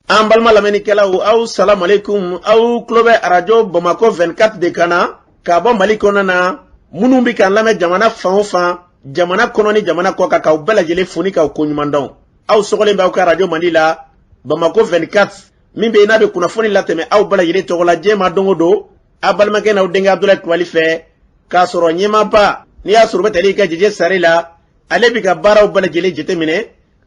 An balima lamɛnnikɛlaw, aw salamalekun. Aw tulo bɛ Arajo Bamakɔ 24 de kan na k'a bɔ Mali kɔnɔna na. Minnu bɛ k'an lamɛn jamana fan o fan, jamana kɔnɔ ni jamana kɔ kan, k'aw bɛɛ lajɛlen fo ni k'aw koɲuman dɔn. Aw sɔgɔlen bɛ aw ka arajo mandi la, Bamakɔ 24, min bɛ yen n'a bɛ kunnafoni latɛmɛ aw bɛɛ lajɛlen tɔgɔ la diɲɛ ma don o don, aw balimakɛ n'aw denkɛ Abudulayi Kulubali fɛ, k'a sɔrɔ ɲɛmaaba n'i y'a sɔrɔ u bɛ tali kɛ Jeje Sare la, ale bɛ ka baaraw bɛɛ lajɛlen jateminɛ,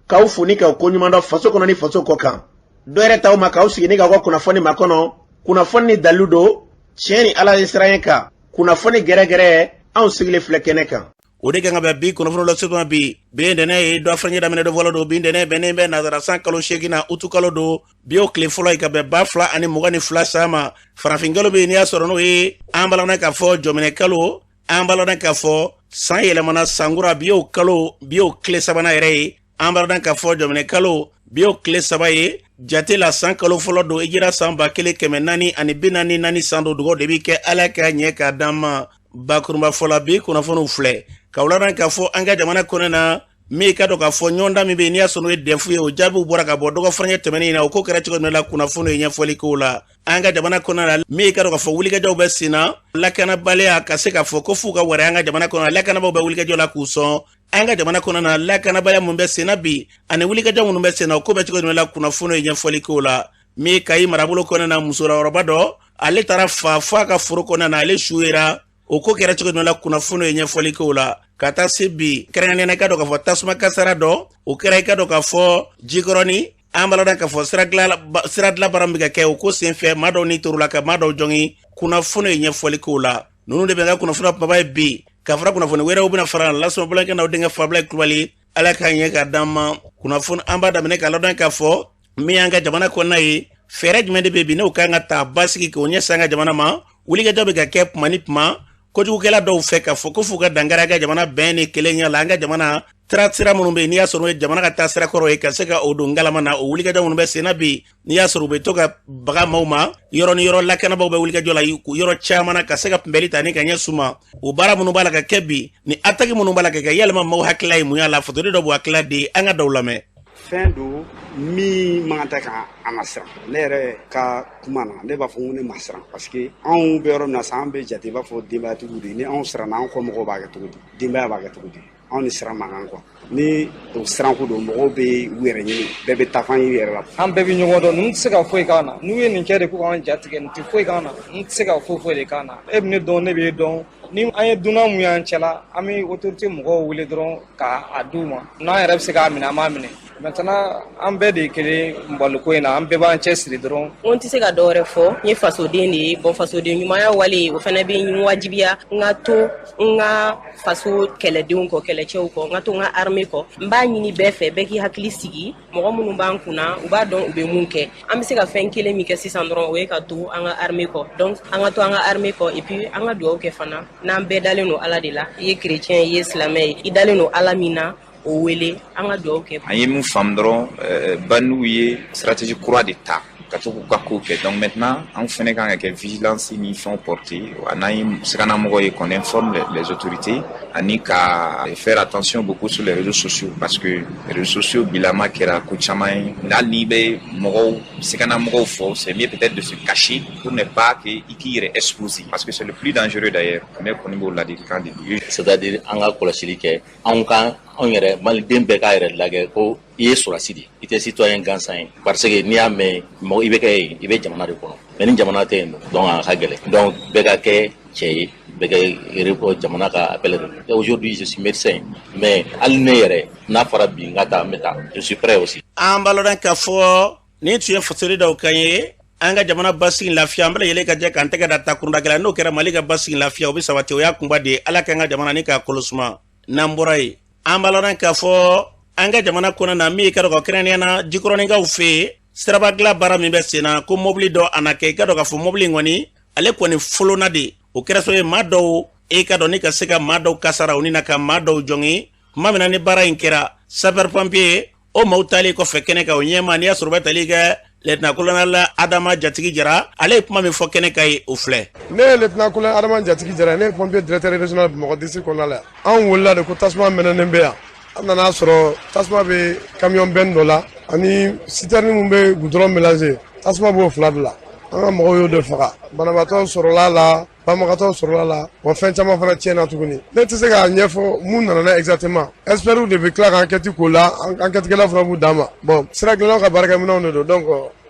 k'aw fo ni k'aw koɲuman dɔn faso kɔnɔ ni faso kɔ kan. Dɔ yɛrɛ t'aw ma k'aw sigi ni k'aw ka kunnafoni makɔnɔ, kunnafoni ni dalilu don, tiɲɛ ni Ala ye siran kan, kunnafoni gɛrɛgɛrɛ, anw sigilen filɛ kɛnɛ kan. O de kan ka bɛn bi kunnafoni lase ma bi. Bi ye ntɛnɛn ye, dɔ fɛnɛ daminɛ dɔ fɔlɔ don. Bi ntɛnɛn bɛnnen bɛ nazara san kalo 8 na, utu kalo don. Bi o tile fɔlɔ ye ka bɛn 2022 san ma. Farafin kalo bɛ yen n'i y'a sɔrɔ n'o ye an balana k'a fɔ jɔminɛ kalo, an balana k'a fɔ san yɛlɛmana sankura. Bi o kalo, bi o tile sabanan yɛrɛ ye, an balana k'a fɔ jɔminɛ kalo, bi o tile 3 ye jate la, san kalo fɔlɔ don, hijira san 1444 san don. Dugawu de bi kɛ, Ala ka ɲɛ k'a d'an ma. Bakurunba fɔla, bi kunnafoniw filɛ ka wulada k'a fɔ an ka jamana kɔnɔ na, min ka dɔn k'a fɔ ɲɔgɔndan min bɛ yen n'i y'a sɔrɔ n'o ye DEF ye, o jaabiw bɔra ka bɔ dɔgɔ furancɛ tɛmɛnen na. O ko kɛra cogo min na, kunnafoni ye ɲɛfɔli k'o la. An ka jamana kɔnɔ la, min ka dɔn k'a fɔ wulikajɔw bɛ sen na, lakanabaliya ka se k'a fɔ ko f'u ka wɛrɛ an ka jamana kɔnɔ, lakanabaaw bɛ wulikajɔ la k'u sɔn. An ka jamana kɔnɔ na, lakanabaliya mun bɛ sen na bi ani wulikajɔ minnu bɛ sen na, o ko bɛ cogo jumɛn la, kunnafoni ye ɲɛfɔli k'o la. Min Kayi marabolo kɔnɔna na, musokɔrɔba dɔ, ale taara fa fo a ka foro kɔnɔna na, ale su yera. O ko kɛra cogo jumɛn la, kunnafoni ye ɲɛfɔli k'o la. Ka taa se bi, kɛrɛnkɛrɛnnenya i ka dɔn k'a fɔ tasuma kasara dɔ, o kɛra i ka dɔn k'a fɔ Jikɔrɔni. An b'a dɔn k'a fɔ sira dilan baara min bɛ ka kɛ, o ko senfɛ maa dɔw ni torula ka maa dɔw jɔngin. Kunnafoni ye ɲɛfɔli k'o la. Ninnu de bɛ n ka kunnafoni kumaba ye bi, ka fara kunnafoni wɛrɛw bɛna fara lasɔrɔ balimakɛ n'aw denkɛ Fabila Kulubali. Ala k'a ɲɛ k'a d'an ma. Kunnafoni an b'a daminɛ k'a ladɔn k'a fɔ min y'an ka jamana kɔnɔna ye, fɛɛrɛ jumɛn de bɛ bi n'o kan ka ta basigi k'o ɲɛsin an ka jamana ma? Wulikajɔ bɛ ka kɛ tuma ni tuma kojugukɛla dɔw fɛ k'a fɔ ko f'u ka dankari an ka jamana bɛn ni kelenya la. An ka jamana sira minnu bɛ yen n'i y'a sɔrɔ jamana ka taa sira kɔrɔ ye, ka se ka o don galama na, o wulikajɔ minnu bɛ sen na bi, n'i y'a sɔrɔ u bɛ to ka baga maaw ma yɔrɔ ni yɔrɔ, lakanabaaw bɛ wulikajɔ la yɔrɔ caman na ka se ka kunbɛli ta ni ka ɲɛ suma. O baara minnu b'a la ka kɛ bi ni attaque minnu b'a la ka kɛ, yalima maaw hakilila ye mun y'a la? Fasoden dɔw b'u hakilila di, an ka dɔw lamɛn. Fɛn don min man kan tɛ ka an ka siran. Ne yɛrɛ ka kuma na, ne b'a fɔ ko ne ma siran, parce que anw bɛ yɔrɔ min na sisan, an bɛ jate i b'a fɔ denbayatigiw de. Ni anw siranna, an kɔ mɔgɔw b'a kɛ cogo di? Denbaya b'a kɛ cogo di? Anw ni siran man kan quoi. Ni o siranko don, mɔgɔw bɛ u yɛrɛ ɲini, bɛɛ bɛ taa fan i yɛrɛ la. An bɛɛ bɛ ɲɔgɔn dɔn. Ninnu tɛ se ka foyi k'an na. N'u ye nin kɛ de ko k'an ja tigɛ, nin tɛ foyi k'an na. Ninnu tɛ se ka foyi foyi de k'an na. E bɛ ne dɔn, ne b'e dɔn. Ni an ye dunan mun y'an cɛla, an bɛ autorité mɔgɔw wele dɔrɔn k'a d'u ma. N'an yɛrɛ bɛ se k'a minɛ, an b'a minɛ. Maintenant, an bɛɛ de ye kelen baliko in na, an bɛɛ b'an cɛ siri dɔrɔn. N ko n tɛ se ka dɔ wɛrɛ fɔ, n ye fasoden de ye. Bon, fasoden ɲumanya wale, o fana bɛ n wajibiya n ka to n ka faso kɛlɛdenw kɔ, kɛlɛcɛw kɔ, n ka to n ka armée kɔ. N b'a ɲini bɛɛ fɛ, bɛɛ k'i hakili sigi. Mɔgɔ minnu b'an kunna, u b'a dɔn u bɛ mun kɛ. An bɛ se ka fɛn kelen min kɛ sisan dɔrɔn, o ye ka to an ka armée kɔ. Donc an ka to an ka armée kɔ, et puis an ka dugawu kɛ fana. N'an bɛɛ dalen don Ala de la, i ye chrétien, i ye silamɛ ye, i dalen don Ala min na, o wele, an ka dugawu kɛ. An ye mun faamu dɔrɔn, bandiw ye stratégie kura de ta ka to k'u ka kow kɛ. Donc maintenant, an fɛnɛ kan ka kɛ vigilance ni fɛnw porter, n'an ye siganamɔgɔ ye, qu'on informe les autorités, ani ka faire attention beaucoup sur les réseaux sociaux, parce que les réseaux sociaux bilama kɛra ko caman ye. Hali n'i bɛ mɔgɔw siganamɔgɔw fɔ, c'est mieux peut-être de se cacher pour ne pas que i k'i yɛrɛ exposer, parce que c'est le plus dangereux d'ailleurs. Ne kɔni b'o ladilikan de di. C'est-à-dire an ka kɔlɔsili kɛ, anw ka anw yɛrɛ maliden bɛɛ k'a yɛrɛ lajɛ ko i ye sɔrɔdasi de, i tɛ citoyen gansan ye, parce que n'i y'a mɛn mɔgɔ i bɛ kɛ yen, i bɛ jamana de kɔnɔ. Mais ni jamana tɛ yen, donc a ka gɛlɛn. Donc bɛɛ ka kɛ cɛ ye, bɛɛ kɛ jamana ka appel. Aujourd'hui, je suis médecin, mais hali ne yɛrɛ, n'a fɔra bi n ka taa, n bɛ taa, je suis prêt aussi. An b'a lɔn k'a fɔ nin tun ye fasori dɔw kan ye. An ka jamana basigi, lafiya, an bɛɛ lajɛlen ka jɛ k'an tɛgɛ da takurunda kelen, n'o kɛra, Mali ka basigi, lafiya, o bɛ sabati. O y'a kunba de ye. Ala k'an ka jamana ni k'a kolo suma. N'an bɔra yen, an b'a lɔn k'a fɔ an ka jamana kɔnɔ na, min ye ka dɔn ka kɛrɛnkɛrɛnnenya na Jikɔrɔnikaw fɛ yen, siraba dilan baara min bɛ sen na, ko mobili dɔ a na kɛ, i ka dɔn k'a fɔ mobili in kɔni, ale kɔni folona de. O kɛra sababu ye maa dɔw e ka dɔn ni ka se ka maa dɔw kasara o ni na ka maa dɔw jɔngin. Tuma min na ni baara in kɛra, sapeur pompier o maaw taalen kɔfɛ kɛnɛ kan, o ɲɛma n'i y'a sɔrɔ u bɛ tali kɛ lieutenant colonel Adama Jatigi Jara, ale ye kuma min fɔ kɛnɛ kan ye, o filɛ. Ne ye lieutenant colonel Adama Jatigi Jara, ne ye pompier directeur régional Bamakɔ district kɔnɔna la. Anw wulila de ko tasuma mɛnɛnen bɛ yan. An nana sɔrɔ tasuma bɛ camion benne dɔ la ani citerne min bɛ goudron mélanger, tasuma b'o fila de la. An ka mɔgɔw y'o de faga. Banabaatɔ sɔrɔla la, banbagatɔ sɔrɔla la, wa fɛn caman fana tiɲɛna tuguni. Ne tɛ se k'a ɲɛfɔ mun nana n'a exactement. Experts de bɛ tila ka enquête k'o la, enquête kɛla fana b'u d'a ma. Bon, sira dilannaw ka baarakɛminɛnw de don, donc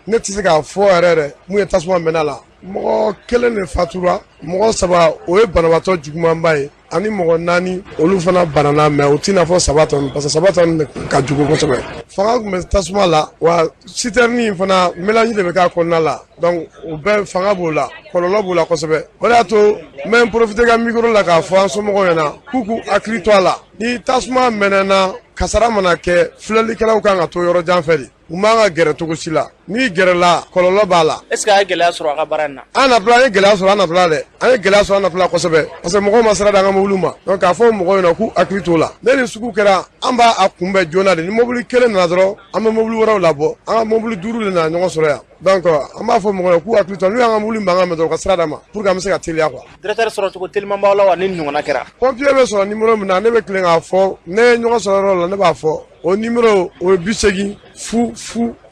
ne tɛ se k'a fɔ yɛrɛ yɛrɛ mun ye tasuma mɛnɛ la. Mɔgɔ kelen de fatura, mɔgɔ saba o ye banabaatɔ jugumanba ye, ani mɔgɔ naani olu fana banana, mais o t'i n'a fɔ saba tɔ, parce que saba tɔ ka jugu kosɛbɛ. Fanga tun bɛ tasuma la, wa citerne in fana, mélange de bɛ k'a kɔnɔna la, donc o bɛɛ fanga b'o la, kɔlɔlɔ b'o la kosɛbɛ. O de y'a to n bɛ n profiter ka micro la k'a fɔ an somɔgɔw ɲɛna k'u k'u hakili to a la. Ni tasuma mɛnɛna, kasara mana kɛ, filɛlikɛlaw kan ka to yɔrɔ jan fɛ de. U man ka gɛrɛ cogo si la. N'i gɛrɛla, kɔlɔlɔ b'a la. Est ce que a ye gɛlɛya sɔrɔ a ka baara in na? An natɔla, an ye gɛlɛya sɔrɔ an natɔla dɛ. An ye gɛlɛya sɔrɔ an natɔla kosɛbɛ, parce que mɔgɔw ma sira di an ka mobiliw ma. Donc k'a fɔ mɔgɔw ɲɛna k'u hakili t'o la, ne ni sugu kɛra, an b'a a kunbɛn joona de. Ni mobili kelen nana dɔrɔn, an bɛ mobili wɛrɛw labɔ. An ka mobili duuru de nana ɲɔgɔn sɔrɔ yan. Donc an b'a fɔ mɔgɔw ye k'u hakili to, n'u y'an ka mobili mankan mɛn dɔrɔn, u ka sira d'a ma pour que an bɛ se ka teliya quoi. Directeur, sɔrɔ cogo teliman b'aw la wa ni ɲɔgɔnna kɛra? Pompier bɛ sɔrɔ numéro min na, ne bɛ tilen k'a fɔ. Ne ye ɲɔgɔn sɔrɔ yɔrɔ la, ne b'a fɔ. O numéro o ye 80 00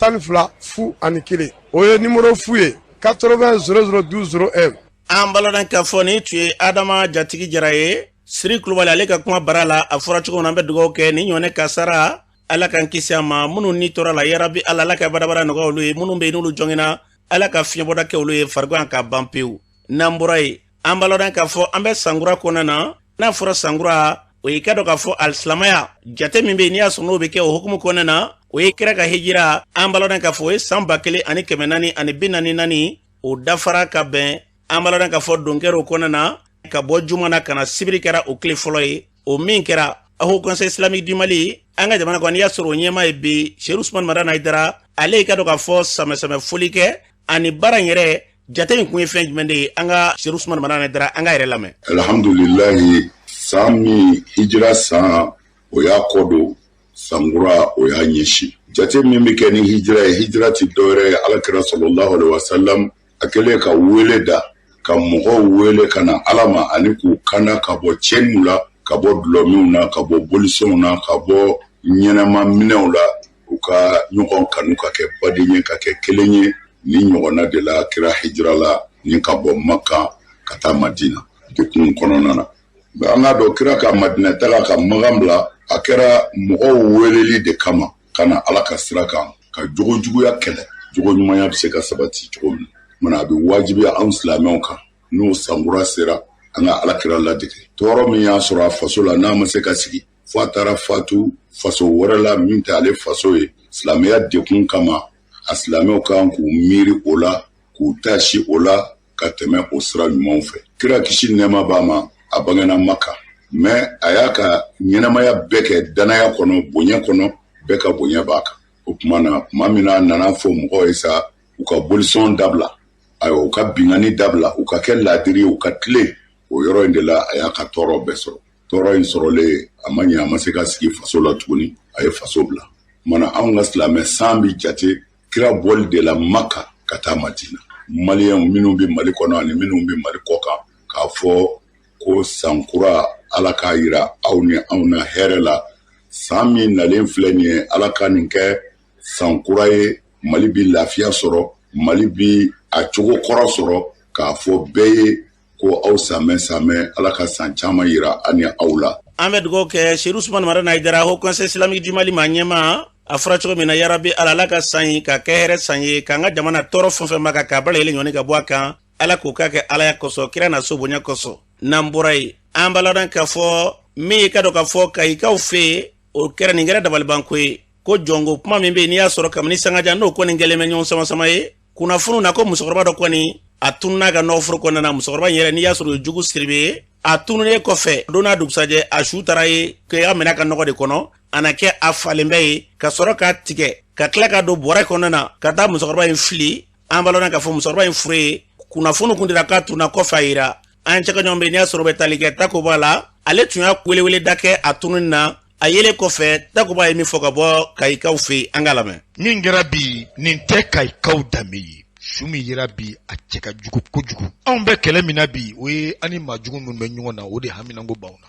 12 01. O ye numéro fu ye, 80 00 12 01. An baladan k'a fɔ nin tun ye Adama Jatigi Jara ye, Siri Kulubali ale ka kuma bara la. A fɔra cogo min na, an bɛ dugawu kɛ ni ɲɔgɔnɛ kasara, Ala k'an kisi a ma. Minnu ni tora la, yarabi Ala, Ala ka badabada nɔgɔya olu ye. Minnu bɛ yen n'olu jɔngina, Ala ka fiɲɛbɔda kɛ olu ye farigan ka ban pewu. N'an bɔra yen, an baladan k'a fɔ an bɛ sankura kɔnɔna na. N'a fɔra sankura, o ye ka dɔn k'a fɔ alisilamaya jate min bɛ yen, n'i y'a sɔrɔ n'o bɛ kɛ o hukumu kɔnɔna na, o ye kira ka hijira. An baladan k'a fɔ o ye san 1444, o dafara ka bɛn. An baladan k'a fɔ don kɛra o kɔnɔna na ka bɔ juma na ka na sibiri kɛra o tile fɔlɔ ye. O min kɛra, Haut Conseil islamique du Mali, an ka jamana kɔnɔ, n'i y'a sɔrɔ o ɲɛmaa ye bi Seyidu Usumani Madani Hayidara, ale y'i ka dɔn k'a fɔ sɛmɛ foli kɛ ani baara in yɛrɛ jate in kun ye fɛn jumɛn de ye. An ka Seyidu Usumani Madani Hayidara, an ka yɛrɛ lamɛn. Alhamdulilayi, san min hijira san, o y'a kɔ don, sankura o y'a ɲɛsin. Jate min bɛ kɛ ni hijira ye, hijira ti dɔwɛrɛ ye, Alakira sallallahu alaihi wasallam a kɛlen ka wele da, ka mɔgɔw wele ka na Ala ma ani k'u kanda ka bɔ tiɲɛniw la, ka bɔ dulɔminw na, ka bɔ bolisɔnw na, ka bɔ ɲɛnama minɛw la, u ka ɲɔgɔn kanu, ka kɛ baden ye, ka kɛ kelen ye. Ni ɲɔgɔnna de la, kira hijira la ni ka bɔ Maka ka taa Madina dekun kɔnɔna na. An k'a dɔn, kira ka Madina taga ka Makan bila, a kɛra mɔgɔw weleli de kama ka na Ala ka sira kan, ka jogo juguya kɛlɛ, jogo ɲumanya bɛ se ka sabati cogo min mana. A bɛ wajibiya anw silamɛw kan, n'o sankura sera, an ka Ala kira ladege. Tɔɔrɔ min y'a sɔrɔ a faso la, n'a ma se ka sigi fo a taara fatu faso wɛrɛ la min tɛ ale faso ye, silamɛya dekun kama, a silamɛw kan k'u miiri o la, k'u tasi o la, ka tɛmɛ o sira ɲumanw fɛ. Kira, kisi nɛɛma b'a ma, a bangena Maka, mais a y'a ka ɲɛnamaya bɛɛ kɛ danaya kɔnɔ, bonya kɔnɔ, bɛɛ ka bonya b'a kan. O tuma na, tuma min na a nana fɔ mɔgɔw ye sa, u ka bolisɔn dabila, ayiwa, u ka bingani dabila, u ka kɛ laadiri ye, u ka tilen, o yɔrɔ in de la a y'a ka tɔɔrɔ bɛɛ sɔrɔ. Tɔɔrɔ in sɔrɔlen, a ma ɲɛ, a ma se ka sigi faso la tuguni, a ye faso bila. Mana anw ka silamɛ san bi jate kira bɔli de la Maka ka taa Madina. Maliyɛnw minnu bɛ Mali kɔnɔ ani minnu bɛ Mali kɔ kan, k'a fɔ ko sankura, Ala k'a yira aw ni anw na hɛrɛ la. San min nalen filɛ nin ye, Ala ka nin kɛ sankura ye, Mali bi lafiya sɔrɔ, Mali bi a cogo kɔrɔ sɔrɔ. K'a fɔ bɛɛ ye ko aw sanmɛ sanmɛ, Ala ka san caman yira ani aw la. An bɛ dugawu kɛ Seyidu Usumani Madani Hayidara, Haut Conseil islamique du Mali ma ɲɛmaa. A fɔra cogo min na, yarabi Ala, Ala ka san ye ka kɛ hɛrɛ san ye, k'an ka jamana tɔɔrɔ fɛn fɛn ma kan k'a bɛɛ lajɛlen ɲɔni ka bɔ a kan, Ala k'o k'a kɛ Alaya kosɔn, kira na so bonya kosɔn. N'an bɔra yen, an b'a ladɔn k'a fɔ min ye ka dɔn k'a fɔ Kayikaw fɛ yen, o kɛra nin kɛra dabalibanko ye ko jɔnko kuma min bɛ yen, n'i y'a sɔrɔ kabini sangajan n'o kɔni kɛlen bɛ ɲɔgɔn sama sama ye kunnafoniw na, ko musokɔrɔba dɔ kɔni a tunun'a ka nɔgɔforo kɔnɔna na. Musokɔrɔba in yɛrɛ, n'i y'a sɔrɔ o ye jugu siribe ye, a tununnen kɔfɛ, don n'a dugusajɛ, a su taara ye k'a minɛ ka nɔgɔ de kɔnɔ, a na kɛ a falen bɛ ye, ka sɔrɔ k'a tigɛ ka tila ka don bɔrɛ kɔnɔna na ka taa musokɔrɔba in fili. An b'a lɔn k'a fɔ musokɔrɔba in fure ye kunnafoni kun dira k'a tunna kɔfɛ. A yira an cɛkɛɲɔgɔn bɛ, n'i y'a sɔrɔ bɛ tali kɛ Takoba la, ale tun y'a weleweleda kɛ a tununi na. A yelen kɔfɛ, Takoba ye min fɔ ka bɔ Kayikaw fɛ yen, an k'a lamɛn. Min kɛra bi, nin tɛ Kayikaw danbe ye. Su min yera bi, a cɛ ka jugu kojugu. Anw bɛ kɛlɛ min na bi, o ye an ni maa jugu minnu bɛ ɲɔgɔn na, o de haminanko b'anw na.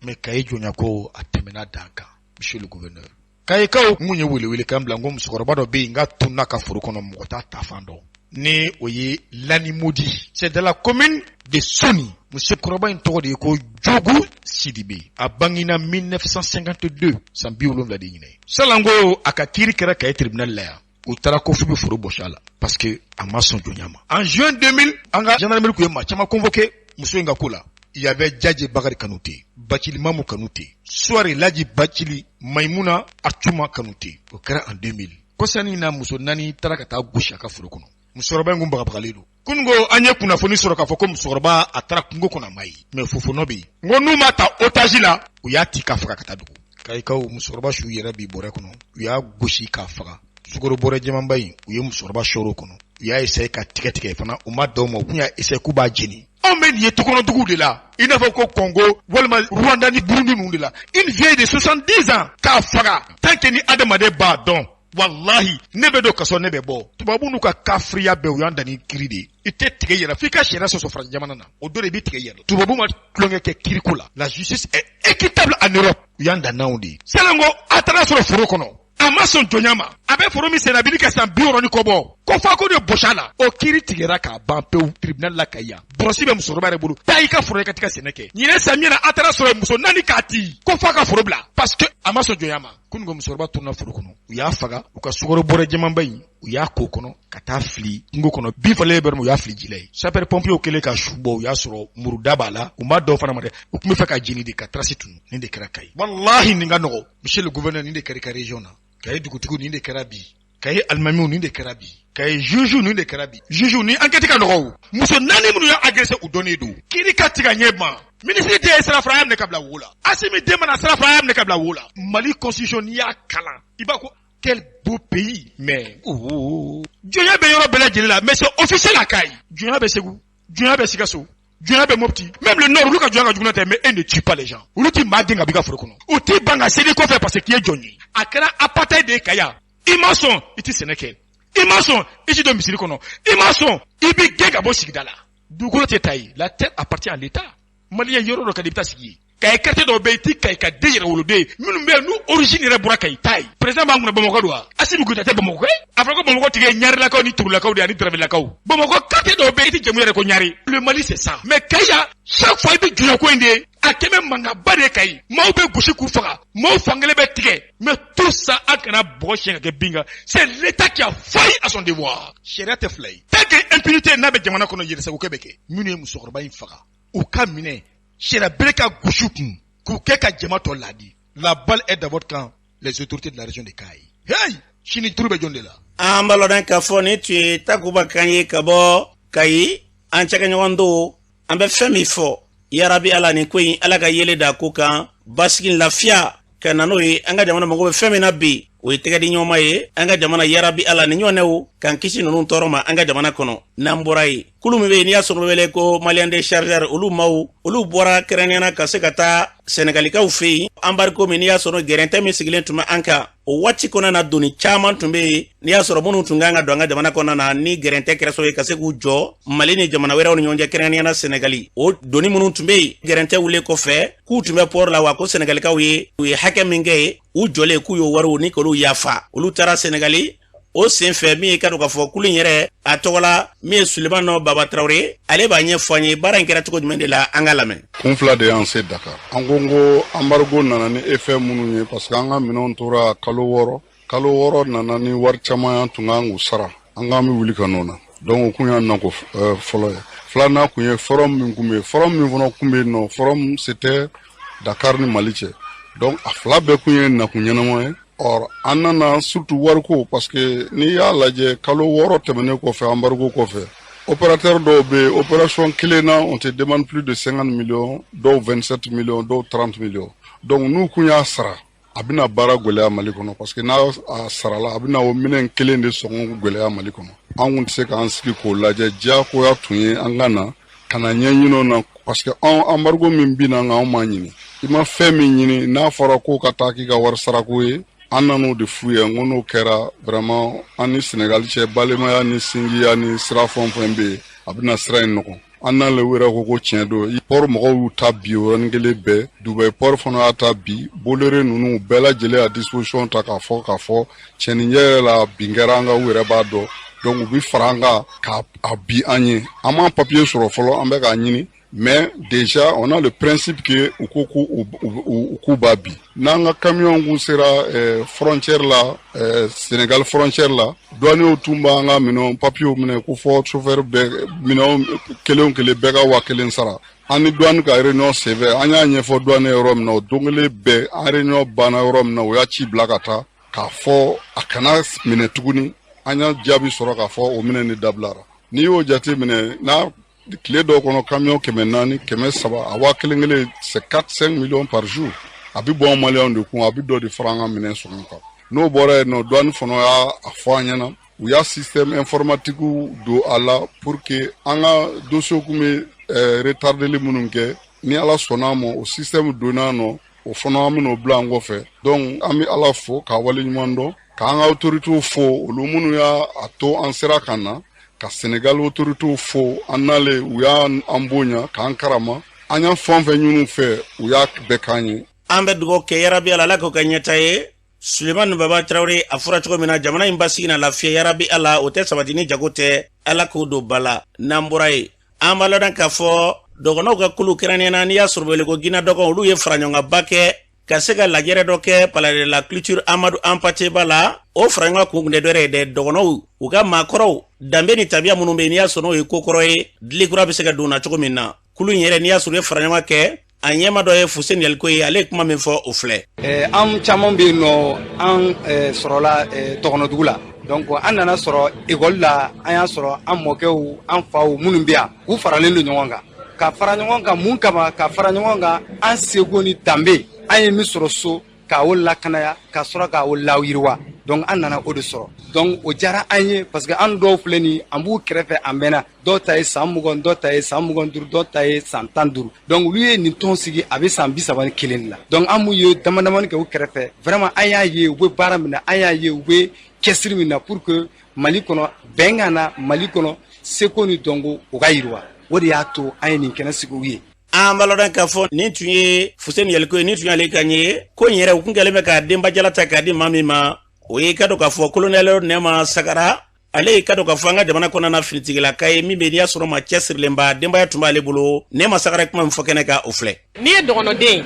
Mais Kayi jɔnya ko, a tɛmɛna dan kan. Monsieur le gouverneur, Kayikaw, n kun ye welewelekan bila n ko musokɔrɔba dɔ bɛ yen n ka tununa ka foro kɔnɔ, mɔgɔ t'a ta fan dɔn, ni o ye Lanimodi, c'est dans la commune de Soni. Musokɔrɔba in tɔgɔ de ye ko Jogu Sidibe. A bangena 1952, san 70 de ɲinɛ. Salanko a ka kiiri kɛra Kayi tribunal la yan. U taara ko f'u bɛ foro bɔsi a la parce que a ma sɔn jɔnya ma. En juin 2000, an ka gendarmerie tun ye maa caman convoqué muso in ka ko la. Il y avait Djadje Bakari Kanute, Bacili Mamu Kanute, Soare Laji Bacili, Maimuna Atuma Kanute. O kɛra en 2000. Kɔsani na, muso naani taara ka taa gosi a ka foro kɔnɔ. Musokɔrɔba in kun bagabagalen don. Kununko an ye kunnafoni sɔrɔ k'a fɔ ko musokɔrɔba a taara kungo kɔnɔ, a ma ye, mais fofonɔ bɛ yen. N ko n'u ma ta otage la, u y'a ci k'a faga ka taa dugu. Kayikaw, musokɔrɔba su yɛrɛ bi bɔrɛ kɔnɔ, u y'a gosi k'a faga. Sukaro bɔrɛ jɛmanba in, u ye musokɔrɔba sɔrɔ o kɔnɔ. U y'a essayer ka tigɛ tigɛ fana, u ma dan o ma, u kun y'a essayer k'u b'a jeni. Anw bɛ nin ye tukɔnɔduguw de la, i n'a fɔ ko Congo walima Rwanda ni Burundi ninnu de la. Une vieille de 70 ans k'a faga, tant que ni adamaden b'a dɔn, walahi ne bɛ don kaso, ne bɛ bɔ. Tubabu n'u ka kafiriya bɛɛ, u y'an dan ni kiri de ye. I tɛ tigɛ i yɛrɛ f'i ka sariya sɔsɔ. Farajɛ jamana na, o don de i bɛ tigɛ i yɛrɛ. Tubabu ma tulonkɛ kɛ kiriko la. La justice est équitable en Europe. U y'an dan n'anw de ye. Salanko a taara sɔrɔ foro kɔnɔ, a ma sɔn jɔnya ma, a bɛ foro min sɛnɛ, a bɛ ka san 60 ni kɔ bɔ, ko f'a ko de bɔsi a la. O kiiri tigɛra k'a ban pewu tribunal la Kayi yan. Bɔrɔsi bɛ musokɔrɔba yɛrɛ bolo. Taa i ka foro ye ka t'i ka sɛnɛ kɛ. Ɲinɛ samiyɛ na, a taara sɔrɔ muso naani k'a ci ko f'a ka foro bila parce que a ma sɔn jɔnya ma. Kununko musokɔrɔba tununa foro kɔnɔ, u y'a faga. U ka sukaro bɔrɛ jɛmanba in, u y'a ko kɔnɔ ka taa fili kungo kɔnɔ. Bin falen bɛrɛ, u y'a fili ji la yen. Sapeur pompier kɛlen ka su bɔ, u y'a sɔrɔ muruda b'a la. U ma dɔw fana ma dɛ, u tun bɛ fɛ ka jeni de ka trace tunu. Nin de kɛra Kayi. Walahi nin ka nɔgɔ. Monsieur le gouverneur, nin de kɛra i ka région na. Kayi dugutigi, nin de kɛra bi. Kayi alimamiw, nin de kɛra bi. Kayi juge, nin de kɛra bi. Juge ni enquête ka nɔgɔ. O muso naani minnu y'a agressé, u dɔnnen don. Kiiri ka tigɛ ɲɛ ma. Ministre den ye sira fara, a y'a minɛ ka bila wo la. Asimi den mana sira fara, a y'a minɛ ka bila wo la. Mali constitution, n'i y'a kalan, i b'a ko quel beau pays. Mais oh, jɔnya bɛ yɔrɔ bɛɛ lajɛlen la, mais c'est officiel à Kayi. Jɔnya bɛ Segu, jɔnya bɛ Sikaso, jɔnya bɛ Mopti, même le nord. Olu ka jɔnya ka jugu tɛ, mais e ne tue pas les gens. Olu ti maa den ka b'i ka foro kɔnɔ, u t'i ban ka seli kɔfɛ parce que k'i ye jɔn ye. A kɛra apartheid de ye Kayi yan. I ma sɔn, i ti sɛnɛ kɛ. I ma sɔn, i ti don misiri kɔnɔ. I ma sɔn, i b'i gɛn ka bɔ sigida la. Dugukolo tɛ ta ye, la terre appartient à l'État. Malien yɔrɔ dɔ ka di, i bɛ taa sigi yen. Kayi quartier dɔw bɛ yen, i ti Kayi ka den yɛrɛ woloden ye minnu bɛ yen n'u origine yɛrɛ bɔra Kayi ta ye. Président b'an kunna, Bamakɔ don wa? Asimi Goyita tɛ Bamakɔ ye? A fɔra ko Bamakɔ tigi ye Ɲarilakaw ni Turulakaw de ye ani Daramelakaw. Bamakɔ quartier dɔw bɛ yen, i ti jamu yɛrɛ ko Ɲare. Le Mali, c'est ça. Mais Kayi yan, chaque fois i bɛ jɔnya ko in de ye. A kɛmɛ mankanba de ye Kayi. Maaw bɛ gosi k'u faga, maaw fankelen bɛ tigɛ. Mais tout ça, an kana bɔgɔ siɲɛ ka kɛ bin kan. C'est l'État qui a failli à son devoir. Sariya tɛ fila ye. Tant que impunité n'a bɛ jamana kɔnɔ, yɛrɛsagokɛ bɛ kɛ. Minnu ye musokɔrɔba in faga, u ka minɛ, sariya bere ka gosi u kun k'u kɛ ka jama tɔ laadi. La balle est dans votre camp, les autorités de la région de Kayi. Hey, sini turu bɛ jɔn de la? An b'a lɔn k'a fɔ nin tun ye Takuba kan ye ka bɔ Kayi. An cakɛɲɔgɔn don. An bɛ fɛn min fɔ, yarabi Ala, nin ko in, Ala ka yele da ko kan, basigi, lafiya ka na n'o ye. An ka jamana mago bɛ fɛn min na bi, o ye tɛgɛ di ɲɔgɔn ma ye an ka jamana. Yarabi Ala, ni ɲɔgɔnɛw k'an kisi ninnu tɔɔrɔ ma an ka jamana kɔnɔ. N'an bɔra yen, kulu min bɛ yen n'i y'a sɔrɔ wele ko Malien de chargeur, olu maaw, olu bɔra kɛrɛnkɛrɛnnenya ka se ka taa Sɛnɛgalikaw fɛ yen. Embargo min n'i y'a sɔrɔ gɛrɛntɛ min sigilen tun bɛ an kan o waati kɔnɔna na, doni caman tun bɛ yen n'i y'a sɔrɔ minnu tun kan ka don an ka jamana kɔnɔna na, ni gɛrɛntɛ kɛra sababu ye ka se k'u jɔ Mali ni jamana wɛrɛw ni ɲɔgɔn cɛ, kɛrɛnkɛrɛnnenya la Sɛnɛgali. O doni minnu tun bɛ yen, gɛrɛntɛ wulilen kɔfɛ k'u tun bɛ port la wa, ko Sɛnɛgalikaw ye u ye hakɛ min kɛ ye u jɔlen, k'u y'o wariw ni k'olu yafa. Olu taara Sɛnɛgali o sen fɛ. Min ye ka don k'a fɔ kulu in yɛrɛ a tɔgɔ la, min ye Sulemani Baba Tarawele, ale b'a ɲɛfɔ an ye baara in kɛra cogo jumɛn de la. An ka lamɛn. Kun fila de y'an se Dakar. An ko ko embargo nana ni effet minnu ye, parce que an ka minɛnw tora kalo 6. Kalo 6 nana ni wari caman y'an tun kan k'u sara. An k'an bɛ wuli ka n'o na. Donc o kun y'an nako fɔlɔ ye. Filanan kun ye forum min kun bɛ yen, forum min fana kun bɛ yen nɔ, forum c'était Dakar ni Mali cɛ. Donc a fila bɛɛ kun ye nakun ɲɛnama ye. Or an nana surtout wariko, parce que n'i y'a lajɛ, kalo 6 tɛmɛnen kɔfɛ, embargo kɔfɛ, opérateur dɔw bɛ yen, opération kelen na, on te demande plus de 50 millions, dɔw 27 millions, dɔw 30 millions. Donc n'u kun y'a sara, a bɛna baara gɛlɛya Mali kɔnɔ, parce que n'a a sarala, a bɛna o minɛn kelen de sɔngɔ gɛlɛya Mali kɔnɔ. An kun tɛ se k'an sigi k'o lajɛ. Diyagoya tun ye an ka na ka na ɲɛɲini o na, parce que anw, embargo min binna an kan, anw m'a ɲini. I ma fɛn min ɲini, n'a fɔra ko ka taa k'i ka wari sarako ye, an nan'o de f'u ye. N ko n'o kɛra, vraiment, an ni Sénégal cɛ, balimaya ni sinjiya ni sira fɛn o fɛn bɛ yen. A bɛna sira in nɔgɔ. An n'ale yɛrɛ ko ko tiɲɛ don. Port mɔgɔw y'u ta bi o yɔrɔnin kelen bɛɛ. Dubayi port fana y'a ta bi. Bolloré ninnu bɛɛ lajɛlen y'a disposition ta k'a fɔ k'a fɔ cɛnin yɛrɛ la bin kɛra an kan, u yɛrɛ b'a dɔn. Donc u bɛ fara an kan k'a bi an ye. An m'an papier sɔrɔ fɔlɔ, an bɛ k'a ɲini. Mais déjà, on a le principe que u ko k'u b'a bi. N'an ka camion kun sera frontière la, Sénégal frontière la, douaniers tun b'an ka minɛnw papiers minɛ ko fɔ chauffeur bɛɛ, minɛnw kelen o kelen bɛɛ ka 1000 sara. An ni douane ka réunion senfɛ, an y'a ɲɛfɔ douane yɔrɔ min na, o don kelen bɛɛ, an réunion banna yɔrɔ min na, u y'a ci bila ka taa k'a fɔ a kana minɛ tuguni. An y'a jaabi sɔrɔ k'a fɔ o minɛ ni dabilara. N'i y'o jate minɛ n'a tile dɔw kɔnɔ, camion 400, 300, a 1000 kelen, c'est 4 5 millions par jour. A bɛ bɔ maliyɛnw de kun, a bɛ dɔ de fara an ka minɛn sɔngɔ kan. N'o bɔra yen nɔ, douane fana y'a fɔ an ɲɛna, u y'a système informatique don a la pour que an ka dossier kun bɛ retardeli minnu kɛ. Ni Ala sɔnna a ma, o système donna nɔ, o fana an bɛn'o bila an kɔfɛ. Donc an bɛ Ala fo k'a waleɲuman dɔn, k'an ka autorités fo, olu minnu y'a to an sera ka na, ka Sénégal autorités fo. An nalen, u y'an bonya k'an karama. An y'a fɛn fɛn ɲini u fɛ, u y'a bɛɛ k'an ye. An bɛ dugawu kɛ, yarabi Ala, Ala k'o kɛ ɲɛta ye. Sulemani Baba Tarawele, a fɔra cogo min na, jamana in basigi na lafiya, yarabi Ala, o tɛ sabati ni jago tɛ. Ala k'o don ba la. N'an bɔra yen, an b'a ladɔn k'a fɔ dɔgɔnɔw ka kulu kɛrɛnkɛrɛnnenya na, n'i y'a sɔrɔ wele ko Gina dɔgɔn, olu ye faraɲɔgɔnba kɛ ka se ka lajɛrɛ dɔ kɛ Palais de la Culture Amadu Hampâté Bâ la. O faraɲɔgɔn kun kun tɛ dɔwɛrɛ ye dɛ, dɔgɔnɔw u ka maakɔrɔw danbe ni tabiya minnu bɛ yen, n'i y'a sɔrɔ n'o ye kokɔrɔ ye, dili kura bɛ se ka don na cogo min na. Kulu in yɛrɛ, n'i y'a sɔrɔ u ye faraɲɔgɔn kɛ, a ɲɛma dɔ ye Fuseni Yaliko ye. Ale ye kuma min fɔ, o filɛ. An caman bɛ yen nɔ, an sɔrɔla tɔgɔnɔdugu la. Donc an nana sɔrɔ ekɔli la, an y'a sɔrɔ an mɔkɛw, an faw minnu bɛ yan, k'u faralen don ɲɔgɔn kan. Ka fara ɲɔgɔn kan mun kama? Ka fara ɲɔgɔn kan an seko ni danbe, an ye min sɔrɔ so, k'a o lakanaya, ka sɔrɔ k'a o layiriwa. Donc an nana o de sɔrɔ. Donc o diyara an ye, parce que an dɔw filɛ nin, an b'u kɛrɛfɛ a mɛnna. Dɔw ta ye san 20, dɔw ta ye san 25, dɔw ta ye san 15. Donc olu ye nin tɔn sigi, a bɛ san 31 de la. Donc an m'u ye dama damani kɛ u kɛrɛfɛ, vraiment an y'a ye u bɛ baara min na, an y'a ye u bɛ cɛsiri min na pour que Mali kɔnɔ bɛn ka na, Mali kɔnɔ seko ni dɔnko o ka yiriwa. O de y'a to an ye nin kɛnɛ sigi u ye. An b'a lɔn k'a fɔ nin tun ye Fuseni Yaliko ye, nin tun y'ale kan ye. Ko in yɛrɛ, u kun kɛlen bɛ ka denbajala ta k'a di maa min ma, o ye ka dɔn k'a fɔ kolonɛli Nɛma Sagara. Ale ye ka dɔn k'a fɔ an ka jamana kɔnɔna na finitigilaka ye min bɛ, n'i y'a sɔrɔ ma cɛsirilenba, denbaya tun b'ale bolo. Nɛma Sagara kuma min fɔ kɛnɛ kan, o filɛ. N'i ye dɔgɔnɔden ye,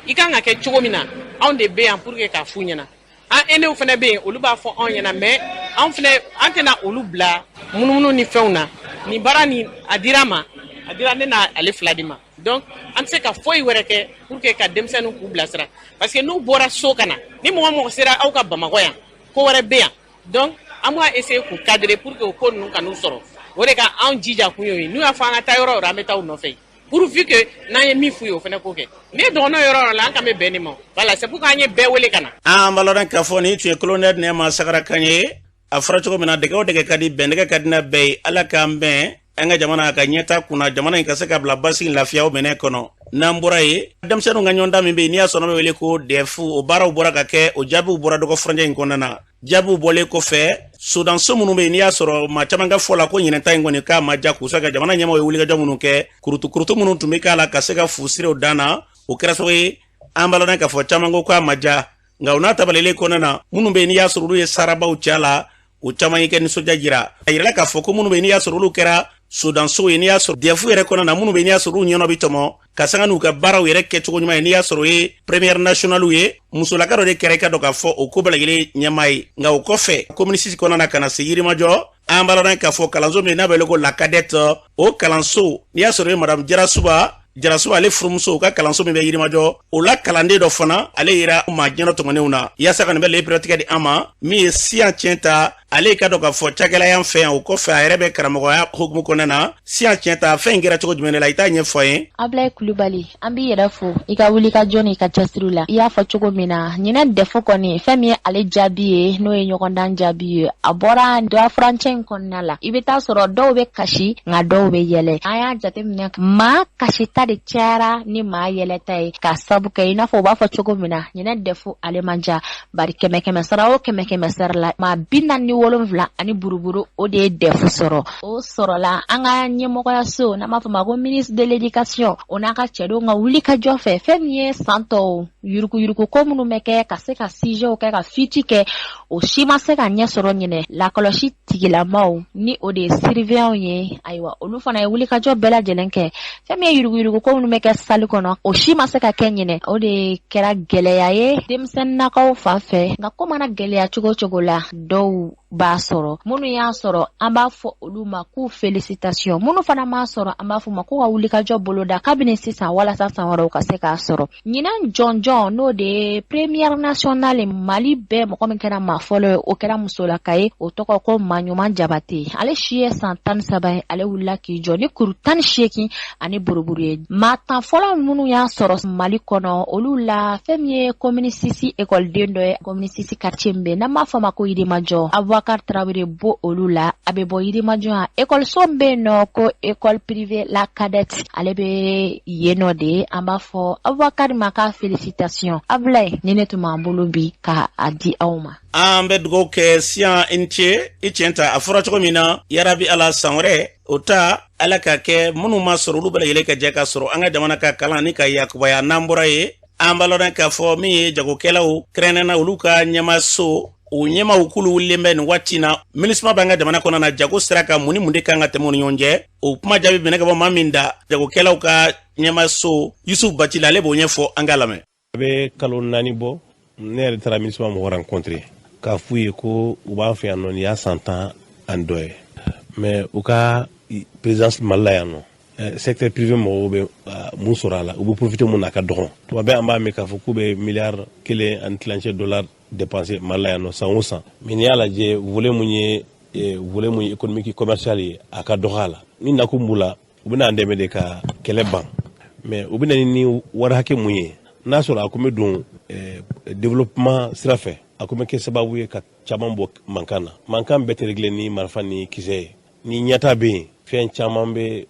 i kan ka kɛ cogo min na, anw de bɛ yan pour que k'a f'u ɲɛna. An aînéw fana bɛ yen, olu b'a fɔ anw ɲɛna, mais anw fana, an tɛna olu bila munumunu ni fɛnw na. Nin baara nin, a dira ma, a dira ne n'a ale fila de ma. Donc an tɛ se ka foyi wɛrɛ kɛ pour que ka denmisɛnninw k'u bilasira, parce que n'u bɔra so ka na, ni mɔgɔ mɔgɔ sera aw ka Bamakɔ yan, ko wɛrɛ bɛ yan. Donc an b'a essayer k'u cadrer pour que o ko ninnu ka n'u sɔrɔ. O de ka anw jija kun y'o ye. N'u y'a fɔ an ka taa yɔrɔ o yɔrɔ, an bɛ taa u nɔfɛ, pourvu que n'an ye min f'u ye, o fana k'o kɛ. Ni ye dɔgɔnɔ yɔrɔ yɔrɔ la, an kan bɛ bɛn nin ma. Voilà, c'est pourquoi an ye bɛɛ wele ka na. An b'a lɔn k'a fɔ nin tun ye colonel Nɛma Sagara kan ye. A fɔra cogo min na, dɛgɛ o dɛgɛ ka di, bɛn dɛgɛ ka di n'a bɛɛ ye. Ala k'an bɛn an ka jamana ka ɲɛta kunna, jamana in ka se ka bila basigi lafiya o minɛ kɔnɔ. N'an bɔra yen, denmisɛnninw ka ɲɔgɔndan min bɛ yen, n'i y'a sɔrɔ bɛ wele ko DEF, o baaraw bɔra ka kɛ, o jaabiw bɔra dɔgɔ furancɛ in kɔnɔna na. Jaabiw bɔlen kɔfɛ, sodanso minnu bɛ yen, n'i y'a sɔrɔ maa caman ka fɔ la ko ɲinɛta in kɔni k'a ma ja k'u ka jamana ɲɛmaaw ye wulikajɔ minnu kɛ, kurutu minnu tun bɛ k'a la ka se ka fu siriw dan na, o kɛra sababu ye an b'a lɔn k'a fɔ caman ko k'a ma ja. Nka o n'a tabalilen kɔnɔna na, minnu bɛ yen, n'i y'a sɔrɔ olu ye sarabaw cɛ la, o caman y'i kɛ nisɔndiya jira. A yirala k'a fɔ ko minnu bɛ yen, n'i y'a sɔrɔ olu kɛra sodansow ye, n'i y'a sɔrɔ DEF yɛrɛ kɔnɔna na, minnu bɛ yen, n'i y'a sɔrɔ olu ɲɛnɔ bɛ tɔmɔ ka sanga n'u ka baaraw yɛrɛ kɛcogo ɲuman ye, n'i y'a sɔrɔ o ye première nationale ye, musolaka dɔ de kɛra i ka dɔn k'a fɔ o ko bɛɛ lajɛlen ɲɛmaa ye. Nka o kɔfɛ, commune 6 kɔnɔna na, ka na se Yirimajɔ, an b'a lɔn k'a fɔ kalanso min n'a bɛ wele ko la cadette, o kalanso, n'i y'a sɔrɔ o ye madame Jarasuba, ale furumuso, u ka kalanso min bɛ Yirimajɔ, o la kalanden dɔ fana, ale yera maa ɲɛnɔ tɔmɔnenw na. Yaasa ka nin bɛ leperetigɛ di an ma, min ye siyan tiɲɛ ta, ale ka dɔn k'a fɔ cakɛla y'an fɛ yan. O kɔfɛ, a yɛrɛ bɛ karamɔgɔya hukumu kɔnɔna na. Siyan tiɲɛ ta, fɛn in kɛra cogo jumɛn de la, i t'a ɲɛfɔ an ye. Ablaye Kulubali, an b'i yɛrɛ fo i ka wuli ka jɔ n'i ka cɛsiriw la. I y'a fɔ cogo min na, ɲinɛ DEF kɔni, fɛn min ye ale jaabi ye, n'o ye ɲɔgɔndan jaabi ye, a bɔra dɔ furancɛ in kɔnɔna la. I bɛ taa sɔrɔ dɔw bɛ kasi, nka dɔw bɛ yɛlɛ. An y'a jateminɛ, maa kasita de cayara ni maa yɛlɛta ye, k'a sabu kɛ i n'a fɔ u b'a fɔ cogo min na, ɲinɛ DEF ale man ja, bari 100 100 sara o 100 100 sara la, maa 48 70 ani buruburu o de ye DEF sɔrɔ. O sɔrɔla an ka ɲɛmɔgɔyaso n'an b'a fɔ ma ko ministre de l'éducation, o n'a ka cɛdenw ka wuli ka jɔ fɛ. Fɛn min ye san tɔw yuruguyurugu ko minnu bɛ kɛ ka se ka sujetw kɛ ka fuite kɛ, o si ma se ka ɲɛ sɔrɔ ɲinɛ. Lakɔlɔsi tigilamaw ni o de ye surveillantw ye, ayiwa, olu fana ye wulikajɔ bɛɛ lajɛlen kɛ. Fɛn min ye yuruguyurugu ko minnu bɛ kɛ salle kɔnɔ, o si ma se ka kɛ ɲinɛ. O de kɛra gɛlɛya ye denmisɛnninnakaw fan fɛ. Nka ko mana gɛlɛya cogo cogo la, dɔw b'a sɔrɔ. Minnu y'a sɔrɔ, an b'a fɔ olu ma k'u félicitation. Minnu fana m'a sɔrɔ, an b'a fɔ ma k'u ka wulikajɔ boloda kabini sisan walasa san wɛrɛw ka se k'a sɔrɔ. Ɲinan jɔnjɔn, n'o de ye première nationale, Mali bɛɛ mɔgɔ min kɛra maa fɔlɔ ye, o kɛra musolaka ye, o tɔgɔ ko Maɲuman Jabate. Ale si ye san 13 ye. Ale wulila k'i jɔ ni kuru 18 ani buruburu ye. Maa 10 fɔlɔ minnu y'a sɔrɔ Mali kɔnɔ, olu la fɛn min ye commune 6 ekɔliden dɔ ye, commune 6 quartier min bɛ n'an b'a fɔ ma ko Yirimajɔ, Abubakar Tarawele bo olu la. A bɛ bɔ Yirimajɔ yan, ekɔliso min bɛ yen nɔ ko école privée La Cadette, ale bɛ yen nɔ de. An b'a fɔ Abubakar ma ka félicitation. Abulaye, ni ne tun b'an bolo bi ka a di aw ma. An bɛ dugawu kɛ siyan. I ni ce, i tiɲɛ ta. A fɔra cogo min na, yarabi Ala, san wɛrɛ o ta, Ala ka kɛ minnu ma sɔrɔ, olu bɛɛ lajɛlen ka jɛ ka sɔrɔ, an ka jamana ka kalan ni ka yakubaya. N'an bɔra ye, an b'a lɔn k'a fɔ min ye jagokɛlaw kɛrɛnkɛrɛnnena, olu ka ɲɛmaso, o ɲɛmaw k'olu wulilen bɛ nin waati na. MINUSMA b'an ka jamana kɔnɔ na jago sira kan, mun ni mun de kan ka tɛmɛ u ni ɲɔgɔn cɛ? O kuma jaabi bɛnɛ ka bɔ maa min da, jagokɛlaw ka ɲɛmaso Yusuf Bacili, ale b'o ɲɛfɔ, an k'a lamɛn. A bɛ kalo 4 bɔ, ne yɛrɛ taara MINUSMA mɔgɔ rencontré k'a f'u ye ko u b'an fɛ yan nɔ, nin y'a san 10 ani dɔ ye, mais u ka présence Mali la yan nɔ, secteur privé mɔgɔw bɛ mun sɔrɔ a la, u bɛ profiter mun na, a ka dɔgɔn. Tuma bɛɛ an b'a mɛn k'a fɔ k'u bɛ miliyari 1.5 dollar dépenser Mali la yan nɔ san o san, mais n'i y'a lajɛ, volet mun ye économique commercial ye, a ka dɔgɔ a la. Ni nakun b'u la, u bɛna an dɛmɛ de ka kɛlɛ ban, mais u bɛna ni wari hakɛ mun ye, n'a sɔrɔ a kun bɛ don développement sira fɛ, a kun bɛ kɛ sababu ye ka caman bɔ mankan na. Mankan bɛɛ tɛ régler ni marifa ni kisɛ ye. Ni ɲɛta bɛ yen, fɛn caman bɛ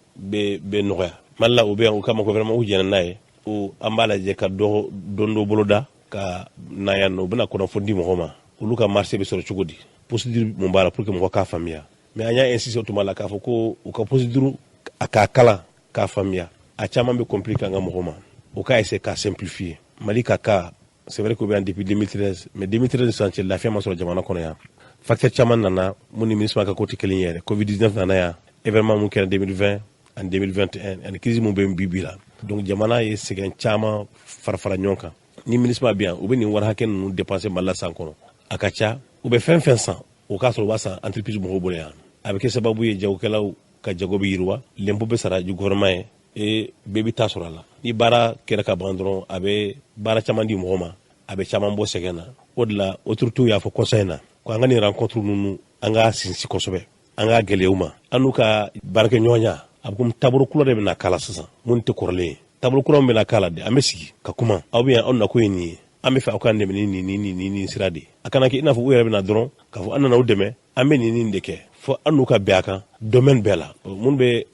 nɔgɔya Mali la. U bɛ yan, u kama ko vraiment u jɛnna n'a ye. O an b'a lajɛ ka dɔ don dɔ boloda ka na yan nɔ. U bɛna kunnafoni di mɔgɔ ma, olu ka marché bɛ sɔrɔ cogo di, procédure mun b'a la, pour que mɔgɔ k'a faamuya. Mais an y'a insisté o tuma la k'a fɔ ko u ka procédure, a k'a kalan k'a faamuya, a caman bɛ compliqué an ka mɔgɔ ma. U k'a essayer k'a simplifier. Mali ka cas, c'est vrai k'u bɛ yan depuis 2013, mais 2013 sisan cɛ, lafiya ma sɔrɔ jamana kɔnɔ yan. Facteur caman nana mun ni MINUSMA ka ko tɛ kelen ye yɛrɛ. Covid 19 nana yan, événement mun kɛra 2020 ani 2021, ani crise mun bɛ bi bi la. Donc jamana ye sɛgɛn caman fara fara ɲɔgɔn kan. Ni MINUSMA bɛ yan, u bɛ nin wari hakɛ ninnu dépenser Mali la san kɔnɔ, a ka ca. U bɛ fɛn fɛn san, o k'a sɔrɔ u b'a san entreprise mɔgɔw bolo yan. A bɛ kɛ sababu ye jagokɛlaw ka jago bɛ yiriwa, l'impôt bɛ sara gouvernement ye e bɛɛ bɛ taa sɔrɔ a la. Ni baara kɛra ka ban dɔrɔn, a bɛ baara caman di mɔgɔ ma, a bɛ caman bɔ sɛgɛn na. O de la autorités y'a fɔ conseil na ko an ka nin rencontre ninnu, an k'a sinsin kosɛbɛ, an k'a gɛlɛya u ma, an n'u ka baarakɛɲɔgɔnya. A bɛ komi taabolo kura de bɛna k'a la sisan mun tɛ kɔrɔlen ye. Taabolo kura min bɛna k'a la de, an bɛ sigi ka kuma: aw bɛ yan, aw nako ye nin ye, an bɛ fɛ aw k'an dɛmɛ ni nin ni nin ni nin sira de. A kana kɛ i n'a fɔ u yɛrɛ bɛna dɔrɔn k'a fɔ an nana aw dɛmɛ, an bɛ nin nin de kɛ, fo an n'u ka bɛn a kan domaine bɛɛ la. Minnu bɛ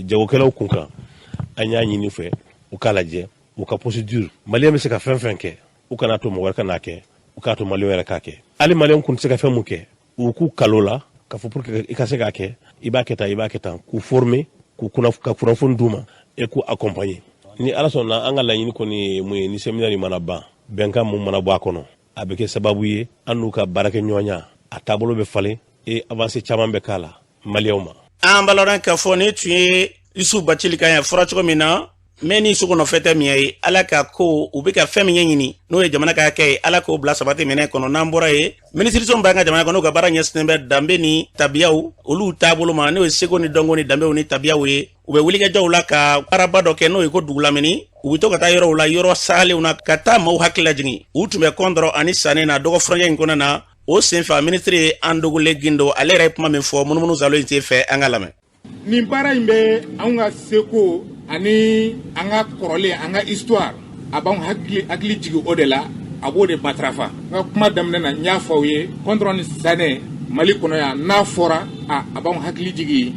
jagokɛlaw kun kan, an y'a ɲini fɛ u k'a lajɛ u ka procédure. Maliyɛn bɛ se ka fɛn fɛn kɛ, u kana to mɔgɔ wɛrɛ ka n'a kɛ, u k'a to maliyɛn yɛrɛ k'a kɛ. Hali maliyɛn kun tɛ se ka fɛn mun kɛ, u k'u kalo la k'a fɔ pour que i ka se k'a kɛ, i b'a kɛ tan, i b'a kɛ tan, k'u former, k'u ka kunnafoni d'u ma et k'u accompagner. Ni Ala sɔnna, an ka laɲini kɔni ye mun ye? Ni séminaire mana ban, bɛnkan mun mana bɔ a kɔnɔ, a bɛ kɛ sababu ye an n'u ka baarakɛɲɔgɔnya a taabolo bɛ falen et avancée caman bɛ k'a la maliyɛnw ma. An b'a lɔn k'a fɔ ni tun ye Yusuf Bacili kan ye. Fɔra cogo min na, mɛ ni sogo nɔfɛ tɛ min ye, Ala ka ko u bɛ ka fɛn min ɲɛɲini, n'o ye jamana ka hakɛ ye, Ala k'o bila sabati minɛ kɔnɔ. N'an bɔra ye, minisiriso min b'an ka jamana kɔnɔ, n'u ka baara ɲɛsinnen bɛ danbe ni tabiyaw olu taabolo ma, n'o ye seko ni dɔnko ni danbew ni tabiyaw ye, u bɛ wulikajɔw la ka baaraba dɔ kɛ, n'o ye ko dugulamini. U bɛ to ka taa yɔrɔw la, yɔrɔ salenw na, ka taa maaw hakili lajigin. U tun bɛ Kɔndɔrɔ ani Sanni na dɔgɔ furancɛ in kɔnɔna na. O senfɛ, minisiri ye Andogole Gindo, ale yɛrɛ ye kuma min fɔ munumunu salo in sen fɛ, an ka lamɛn. Nin baara in bɛ anw ka seko ani an ka kɔrɔlen, an ka histoire, a b'anw hakili jigin o de la, a b'o de matarafa. N ka kuma daminɛ na, n y'a fɔ aw ye, Kɔntɔrɔ ni Sanɛ, Mali kɔnɔ yan, n'a fɔra, a b'anw hakili jigin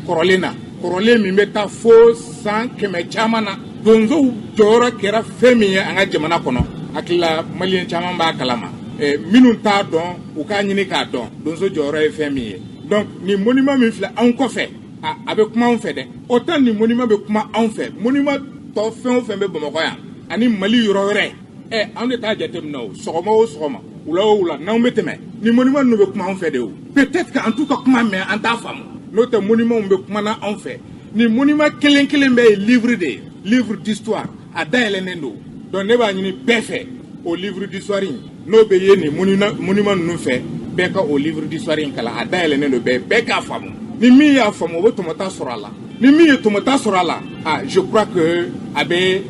kɔrɔlen na, kɔrɔlen min bɛ taa fo san 100 caman na. Donsow jɔyɔrɔ kɛra fɛn min ye an ka jamana kɔnɔ, hakilila maliyɛn caman b'a kalama. Minnu t'a dɔn, u k'a ɲini k'a dɔn donso jɔyɔrɔ ye fɛn min ye. Donc nin monument min filɛ anw kɔfɛ, a bɛ kuma anw fɛ dɛ. Autant nin monument bɛ kuma anw fɛ, monument tɔ fɛn o fɛn bɛ Bamakɔ yan ani Mali yɔrɔ wɛrɛ, anw de t'a jateminɛ o. Sɔgɔma o sɔgɔma, wula o wula, n'anw bɛ tɛmɛ, ni monument ninnu bɛ kuma anw fɛ de. O peut-être que an t'u ka kuma mɛn, an t'a faamu, n'o tɛ monument bɛ kuma na anw fɛ. Ni monument kelen kelen bɛɛ ye livre de ye, livre d'histoire, a dayɛlɛnnen don. Donc ne b'a ɲini bɛɛ fɛ, o livre d'histoire in, n'o bɛ ye nin monument ninnu fɛ, bɛɛ ka o livre d'histoire in kalan. A dayɛlɛnnen don bɛɛ, bɛɛ k'a faamu. Ni min y'a faamu, o bɛ tɔmɔta sɔrɔ a la. Ni min ye tɔmɔta sɔrɔ a la, ah, je crois que a bɛ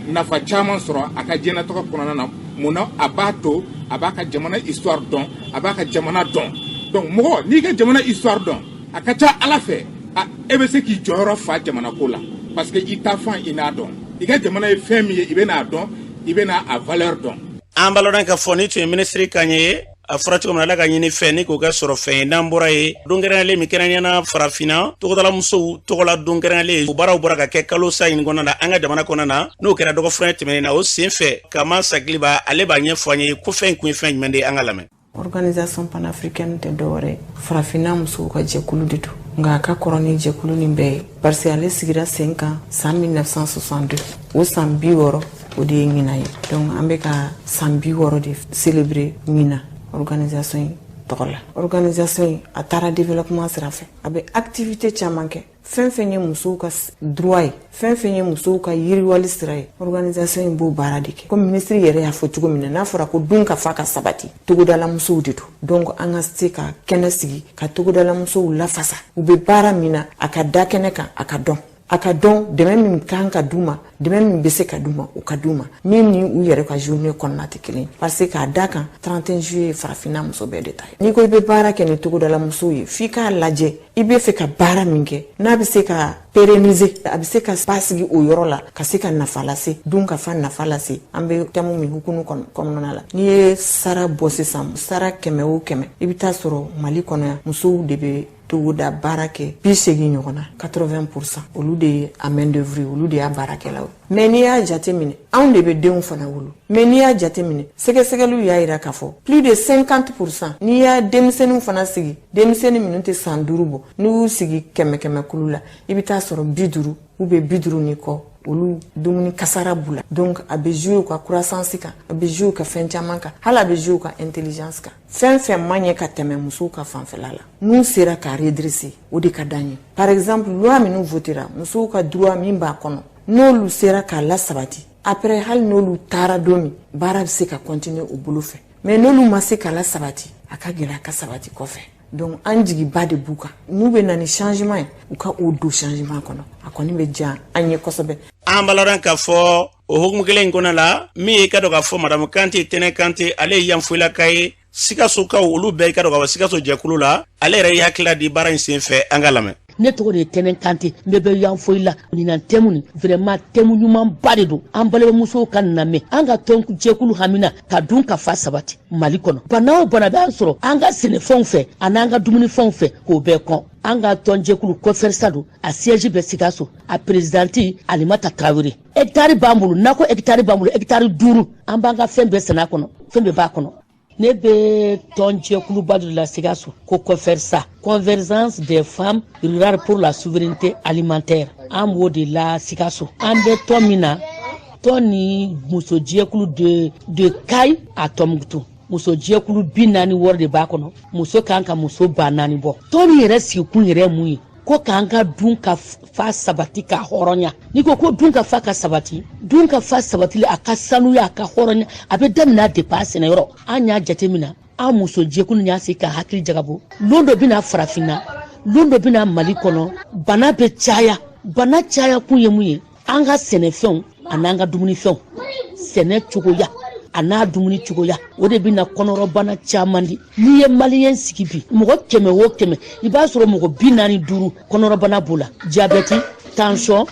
nafa caman sɔrɔ a ka diɲɛnatigɛ kɔnɔna na. Mun na? A b'a to a b'a ka jamana histoire dɔn, a b'a ka jamana dɔn. Donc mɔgɔ n'i ka jamana histoire dɔn, a ka ca Ala fɛ, a e bɛ se k'i jɔyɔrɔ fa jamana ko la, parce que i ta fan, i n'a dɔn i ka jamana ye fɛn min ye, i bɛ n'a dɔn, i bɛ n'a a valeur dɔn. An balɔdɔn ka fɔ ni tun ye minisiri kan ye. A fɔra cogo min na, Ala ka ɲini fɛn ni k'o kɛ sɔrɔ fɛn ye. N'an bɔra ye, don kɛrɛnkɛrɛnlen min kɛrɛnkɛrɛnnenya Farafinna togodala musow tɔgɔla don kɛrɛnkɛrɛnlen, o baaraw bɔra ka kɛ kalo sa in kɔnɔna na an ka jamana kɔnɔna na, n'o kɛra dɔgɔfuran tɛmɛnen na. O sen fɛ, Kama Sagiliba, ale b'a ɲɛfɔ an ye ko fɛn in kun ye fɛn jumɛn de ye. An ka lamɛn. Organisation panafricaine tɛ dɔwɛrɛ, Farafinna musow ka jɛkulu de don, nka a ka kɔrɔ ni jɛkulu nin bɛɛ ye, parce que ale sigira sen kan san 1962. O san 60 o de ye ɲina ye. Donc an bɛ ka san 60 de célébrer ɲina organisation in tɔgɔ la. Organisation in, a taara développement sira fɛ, a bɛ activité caman kɛ. Fɛn fɛn ye musow ka droit ye, fɛn fɛn ye musow ka yiriwali sira ye, organisation in b'o baara de kɛ. Komi minisiri yɛrɛ y'a fɔ cogo min na, n'a fɔra ko dun ka fa ka sabati, togodala musow de don. Donc an ka se ka kɛnɛ sigi ka togodala musow lafasa, u bɛ baara min na, a ka da kɛnɛ kan, a ka dɔn, a ka dɔn dɛmɛ min kan ka d'u ma, dɛmɛ min bɛ se ka d'u ma, o ka d'u ma, min ni u yɛrɛ ka journée kɔnɔna tɛ kelen. Parce que k'a da kan, 31 juillet ye Farafinna muso bɛɛ de ta ye. N'i ko i bɛ baara kɛ ni togodala musow ye, f'i k'a lajɛ i bɛ fɛ ka baara min kɛ, n'a bɛ se ka pérenniser, a bɛ se ka basigi o yɔrɔ la, ka se ka nafa lase dun, ka fa nafa lase. An bɛ thème min hukumu kɔnɔna la, n'i ye sara bɔ sisan, sara 100 o 100, i bɛ taa sɔrɔ Mali kɔnɔ yan, musow de bɛ togoda baara kɛ 80 ɲɔgɔn na, 80%. Olu de ye a main d'œuvre, olu de y'a baarakɛlaw ye. Mais n'i y'a jate minɛ, anw de bɛ denw fana wolo. Mais n'i y'a jate minɛ, sɛgɛsɛgɛliw y'a yira k'a fɔ plus de 50%, n'i y'a denmisɛnninw fana sigi, denmisɛnnin minnu tɛ san 5 bɔ, n'i y'u sigi kɛmɛ kɛmɛ kulu la, i bɛ taa sɔrɔ 50 ou bien 50 ni kɔ, olu dumuni kasara b'u la. Donc a bɛ jouer u ka croissance kan, a bɛ jouer u ka fɛn caman kan, hali a bɛ jouer u ka intelligence kan. Fɛn fɛn man ɲɛ ka tɛmɛ musow ka fanfɛla la, n'u sera k'a redresser, o de ka d'an ye. Par exemple, loi minnu votera, musow ka droit min b'a kɔnɔ, n'olu sera k'a lasabati, après hali n'olu taara don min, baara bɛ se ka continuer o bolo fɛ. Mais n'olu ma se k'a lasabati, a ka gɛlɛ a ka sabati kɔfɛ. Donc an jigiba de b'u kan, n'u bɛ na ni changement ye, u ka o don changement kɔnɔ, a kɔni bɛ diya an ye kosɛbɛ. An balaran k'a fɔ o hukumu kelen in kɔnɔ la, min ye i ka dɔn k'a fɔ madamu Kante, Tɛnɛ Kante, ale ye Yanfolilaka ye, Sikasokaw olu bɛɛ, i ka dɔn k'a fɔ Sikaso jɛkulu la, ale yɛrɛ ye hakilila di baara in sen fɛ. An ka lamɛn. Ne tɔgɔ de ye Tɛnɛ Kante, n bɛ bɛ Yanfoyila. Ɲinan thème nin, vraiment thème ɲumanba de don. An balimamusow ka lamɛn. An ka tɔn jɛkulu hamina ka dun ka fa sabati Mali kɔnɔ. Bana o bana b'an sɔrɔ an ka sɛnɛfɛnw fɛ an'an ka dumunifɛnw fɛ, k'o bɛɛ kɔn. An ka tɔn jɛkulu Kɔfɛrisa don, a siège bɛ Sikaso, a présidente Alimata Tarawele. Hectare b'an bolo, nakɔ hectare b'an bolo, hectare 5. An b'an ka fɛn bɛɛ sɛnɛ a kɔnɔ, fɛn bɛɛ b'a kɔnɔ. Ne bɛ tɔnjɛkuluba dɔ la Sikaso ko Kɔfɛrisa, Convergence des femmes rurales pour la souveraineté alimentaire. An b'o de la Sikaso. An bɛ tɔn min na, tɔn ni musojɛkulu de Kayi a Tɔnbukutu, musojɛkulu 46 de b'a kɔnɔ. Muso kan ka muso 4000 bɔ. Tɔn min yɛrɛ sigikun yɛrɛ ye mun ye? Ko k'an ka dun ka fa sabati, ka hɔrɔnya. N'i ko ko dun ka fa ka sabati, dun ka fa sabatili, a ka sanuya, a ka hɔrɔnya, a bɛ daminɛ depuis a sɛnɛyɔrɔ. An y'a jateminɛ, an muso jɛkulu y'a sigi ka hakili jagabɔ. Lon dɔ bɛna Farafinna, lon dɔ bɛna Mali kɔnɔ, bana bɛ caya. Bana caya kun ye mun ye? An ka sɛnɛfɛnw an'an ka dumunifɛnw, sɛnɛ cogoya a n'a dumuni cogoya, o de bɛna kɔnɔrɔbana caman di. N'i ye maliyɛn sigi bi, mɔgɔ 100 o 100, i b'a sɔrɔ mɔgɔ 45 kɔnɔrɔbana b'o la, jabɛti, tansiyɔn,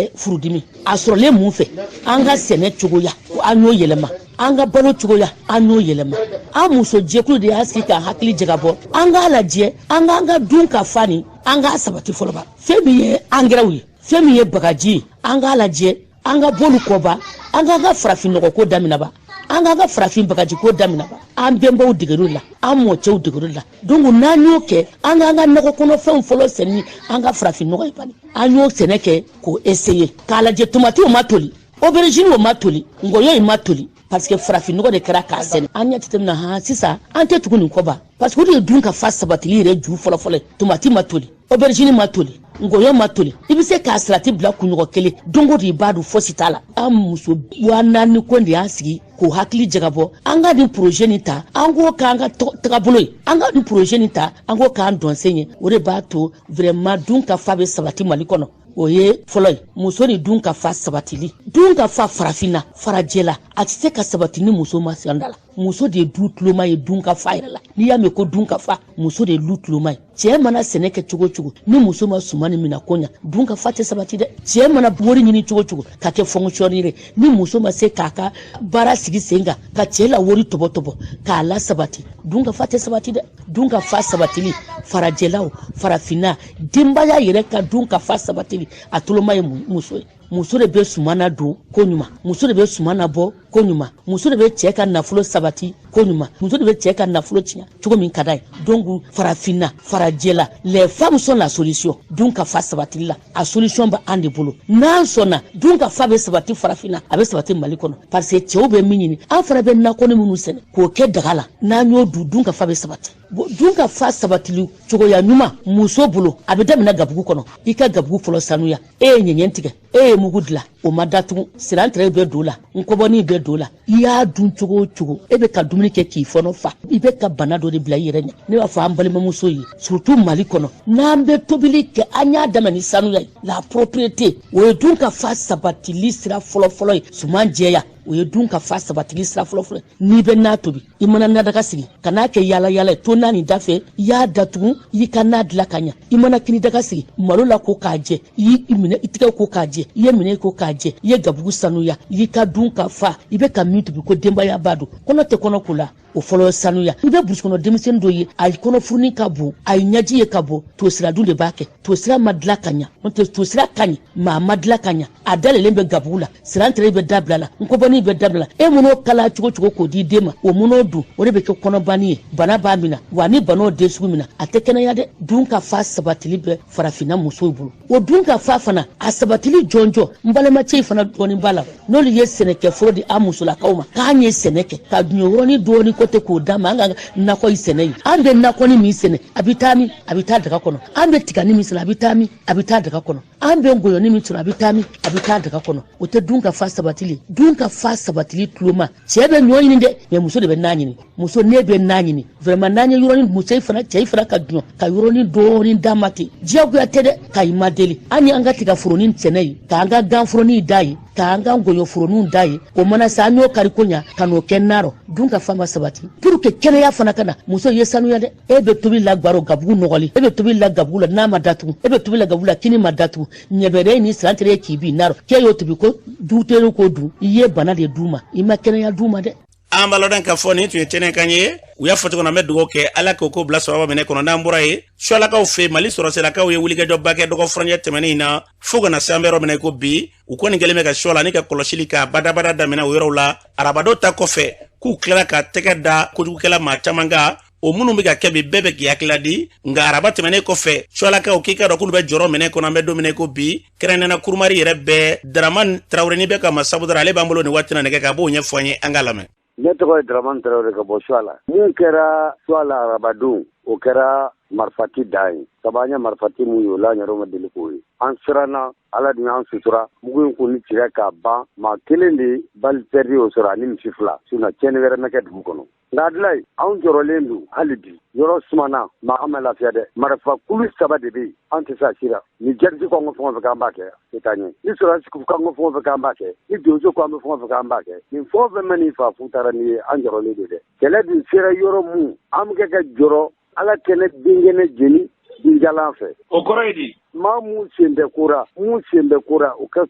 furudimi. A sɔrɔlen mun fɛ? An ka sɛnɛ cogoya, an y'o yɛlɛma. An ka balo cogoya, an y'o yɛlɛma. An muso jɛkulu de y'a sigi k'an hakili jagabɔ, an k'a lajɛ, an k'an ka dun ka fa nin, an k'a sabati fɔlɔ ba. Fɛn min ye angɛrɛw ye, fɛn min ye bagaji ye, an k'a lajɛ, an ka bɔlu kɔba, an k'an ka farafinnɔgɔ ko daminɛ ba. An k'an ka farafin bagajiko daminɛ ba. An bɛnbaw degero la, an mɔcɛw degero la. Donc n'an y'o kɛ, an k'an ka nakɔ kɔnɔfɛnw fɔlɔ sɛnɛ ni an ka farafin nɔgɔ ye bani. An y'o sɛnɛ kɛ k'o essayer k'a lajɛ, tomatiw ma toli, aubergine o ma toli, ngɔyɔ in ma toli, parce que farafin nɔgɔ de kɛra k'a sɛnɛ. An ɲɛ jateminɛ han, sisan an tɛ tugu nin kɔ ba, parce que o de ye dun ka fa sabatili yɛrɛ ju fɔlɔfɔlɔ ye. Tomati ma toli, aubergine ma toli, ngɔyɔ ma toli, i bɛ se k'a salati bila kunɲɔgɔn kelen, don o don i b'a dun, fosi t'a la. An muso 4000 ko de y'an sigi k'o hakili jagabɔ, an ka nin projet nin ta, an k'o k'an ka tagabolo ye, an ka nin projet nin ta, an k'o k'an dɔnsen ye. O de b'a to vraiment dun ka fa bɛ sabati Mali kɔnɔ. O ye fɔlɔ ye, muso ni dun ka fa sabatili. Dun ka fa farafinna, farajɛla, a tɛ se ka sabati ni muso ma sen da la. Muso de ye du tuloma ye dun ka fa yɛrɛ la. N'i y'a mɛn ko dun ka fa, muso de ye du tuloma ye. Cɛ mana sɛnɛ kɛ cogo cogo, ni muso ma suman ni minɛ ko ɲa, dun ka fa tɛ sabati dɛ. Cɛ mana wari ɲini cogo cogo ka kɛ fonctionnaire ye, ni muso ma se k'a ka baara sigi sen kan ka cɛ la wari tɔbɔtɔbɔ k'a la sabati, dun ka fa tɛ sabati dɛ. Dun ka fa sabatili farajɛlaw, farafinna, denbaya yɛrɛ ka dun ka fa sabatili, a tuloma ye muso ye. Muso de bɛ suman na don ko ɲuman, muso de bɛ suman na bɔ ko ɲuman, muso de bɛ cɛ ka nafolo sabati ko ɲuman, muso de bɛ cɛ ka nafolo tiɲɛ cogo min ka d'a ye. Donc farafinna, farajɛla, les femmes sont la solution dun ka fa sabatili la. A solution bɛ an de bolo. N'an sɔnna, dun ka fa bɛ sabati farafinna, a bɛ sabati Mali kɔnɔ, parce que cɛw bɛ min ɲini, an fana bɛ nakɔni minnu sɛnɛ k'o kɛ daga la, n'an y'o dun, dun ka fa bɛ sabati. Dun ka fa sabatili cogoya ɲuman muso bolo, a bɛ daminɛ gabugu kɔnɔ. I ka gabugu fɔlɔ sanuya. E ye ɲɛɲɛ tigɛ, e ye mugu dilan, o ma datugu, sirantɛrɛ bɛ don la, nkɔbɔnin bɛ don la. I y'a dun cogo o cogo, e bɛ ka dumuni kɛ k'i fɔnɔ fa, i bɛ ka bana dɔ de bila i yɛrɛ ɲɛ. Ne b'a fɔ an balimamuso ye, surtout Mali kɔnɔ, n'an bɛ tobili kɛ, an y'a daminɛ ni sanuya ye, la propreté, o ye dun ka fa sabatili sira fɔlɔfɔlɔ ye. Suman jɛya, o ye dun ka fa sabatili sira fɔlɔfɔlɔ. N'i bɛ na tobi, i mana nadaga sigi, ka n'a kɛ yala yala ye, to n'a nin da fɛ, i y'a datugu, i y'i ka na dilan ka ɲa. I mana kini daga sigi, malo la ko k'a jɛ, i y'i minɛ i tigɛ ko k'a jɛ, i ye minɛ ko k'a jɛ, i ye gabugu sanuya, i y'i ka dun ka fa. I bɛ ka min tobi ko denbaya b'a dun, kɔnɔ tɛ kɔnɔ ko la, o fɔlɔ ye sanuya. I bɛ burusi kɔnɔ denmisɛnnin dɔ ye, a ye kɔnɔ furunin ka bon, a ye ɲɛji ye ka bɔ, tosira dun de b'a kɛ. Tosira ma dilan ka ɲa, n'o tɛ tosira ka ɲi, maa ma dilan ka ɲa, a dalelen bɛ gabugu la, sirantɛrɛ bɛ dabila la, nkɔbɔnin bɛ dabila. E man'o kala cogo cogo k'o di den ma, o man'o dun, o de bɛ kɛ kɔnɔbanni ye, bana b'a minɛ. Wa ni bana o den sugu minɛ, a tɛ kɛnɛya dɛ. Dun ka fa sabatili bɛ farafinna musow bolo. O dun ka fa fana, a sabatili jɔnjɔn, n balimacɛ fana dɔɔnin b'a la, n'olu ye sɛnɛkɛforo di an musolakaw ma, k'an ye sɛnɛ kɛ ka ɲɔyɔrɔnin dɔɔnin ko tɛ k'o d'a ma, an ka nakɔ in sɛnɛ ye. An bɛ nakɔni min sɛnɛ, a bɛ taa min? A bɛ taa daga kɔnɔ. An bɛ tigani min sɛnɛ, a bɛ taa min? A bɛ taa daga kɔnɔ. An bɛ ngɔyɔni min sɔrɔ, a bɛ taa min? A bɛ taa daga kɔnɔ. O tɛ dun ka fa sabatili. Dun ka fa sabatili tuloma, cɛ bɛ ɲɔ ɲini dɛ, mais muso de bɛ na ɲini. Muso ne bɛ na ɲini vraiment. N'an ye yɔrɔnin, muso fana, cɛ fana ka jɔ ka yɔrɔnin dɔɔnin d'a ma ten, diyagoya tɛ dɛ, ka i ma deli. An ye an ka tigaforonin sɛnɛ ye, k'an ka ganforonin da ye, k'an ka ngɔyɔforoninw da ye, o mana se, an y'o kari ko ɲa ka n'o kɛ na rɔ, dun ka fa ma sabati. Pour que kɛnɛya fana ka na, muso ye sanuya dɛ. E bɛ tobili la gbaro gabugu nɔgɔli, e bɛ tobili la gabugu la n'a ma datugu, e bɛ tobili la gabugu la kini ma datugu, ɲɛbɛrɛ ni sirantɛrɛ k'i bin na rɔ, k'e y'o tobi ko duterew k'o dun, i ye bana de d'u ma, i ma kɛnɛya d'u ma dɛ. An b'a lɔdɔn k'a fɔ nin tun ye tɛnɛ kan ye. U y'a fɔ cogo min na, an bɛ dugawu kɛ Ala k'o ko bila sababa minɛ kɔnɔ. N'an bɔra yen, Suwalakaw fɛ, Mali sɔrɔsilakaw ye wulikajɔba kɛ dɔgɔ furancɛ tɛmɛnen in na, fo ka na se an bɛ yɔrɔ min na i ko bi. U kɔni kɛlen bɛ ka Suwala ni ka kɔlɔsili ka badabada daminɛ o yɔrɔw la. Arabadon ta kɔfɛ, k'u tilala ka tɛgɛ da kojugukɛla maa caman kan, o minnu bɛ ka kɛ bi, bɛɛ bɛ k'i hakilila di. Nka araba tɛmɛnen kɔfɛ, Suwalakaw k'i ka dɔn k'olu bɛ jɔrɔ minɛ kɔnɔ. An bɛ don min na i ko bi, kɛrɛnkɛrɛnnenya Kurumari yɛrɛ bɛɛ, Daraman Tarawele ni bɛɛ ka ma Sabudara, ale b'an bolo nin waati na nɛgɛ kan, a b'o ɲɛfɔ an ye, an k'a lamɛn. Ne tɔgɔ ye Dramane Tarawele ka bɔ Suwala. Mun kɛra Suwala arabadon, o kɛra marifati dan ye. Sabu an ye marifati mun ye, o la yɛrɛ ma deli k'o ye. An siranna, Ala dun y'an sutura, mugu in kɔni cira k'a ban, maa kelen de balle perdue y'o sɔrɔ ani misi fila. Sinon tiɲɛni wɛrɛ ma kɛ dugu kɔnɔ. Nka Abdoulaye, anw jɔrɔlen don hali bi. Yɔrɔ sumana, ma an ma lafiya dɛ. Marifa kulu saba de bɛ yen, an tɛ se a si la. Ni djihadiste ko an ka fɛn o fɛn k'an b'a kɛ, tɛ taa ɲɛ. Ni sɔrɔdasi ko k'an ka fɛn o fɛn k'an b'a kɛ, ni donso ko an bɛ fɛn o fɛn k'an b'a kɛ, nin fɛn o fɛn man'i faa f'u taara n'i ye, an jɔrɔlen don dɛ. Kɛlɛ dun sera yɔrɔ mun, an bɛ kɛ ka jɔrɔ Ala kɛnɛ binkɛnɛ jeni binjalan fɛ. O kɔrɔ ye di? Maa mun sen bɛ ko ra, mun sen bɛ ko ra, o ka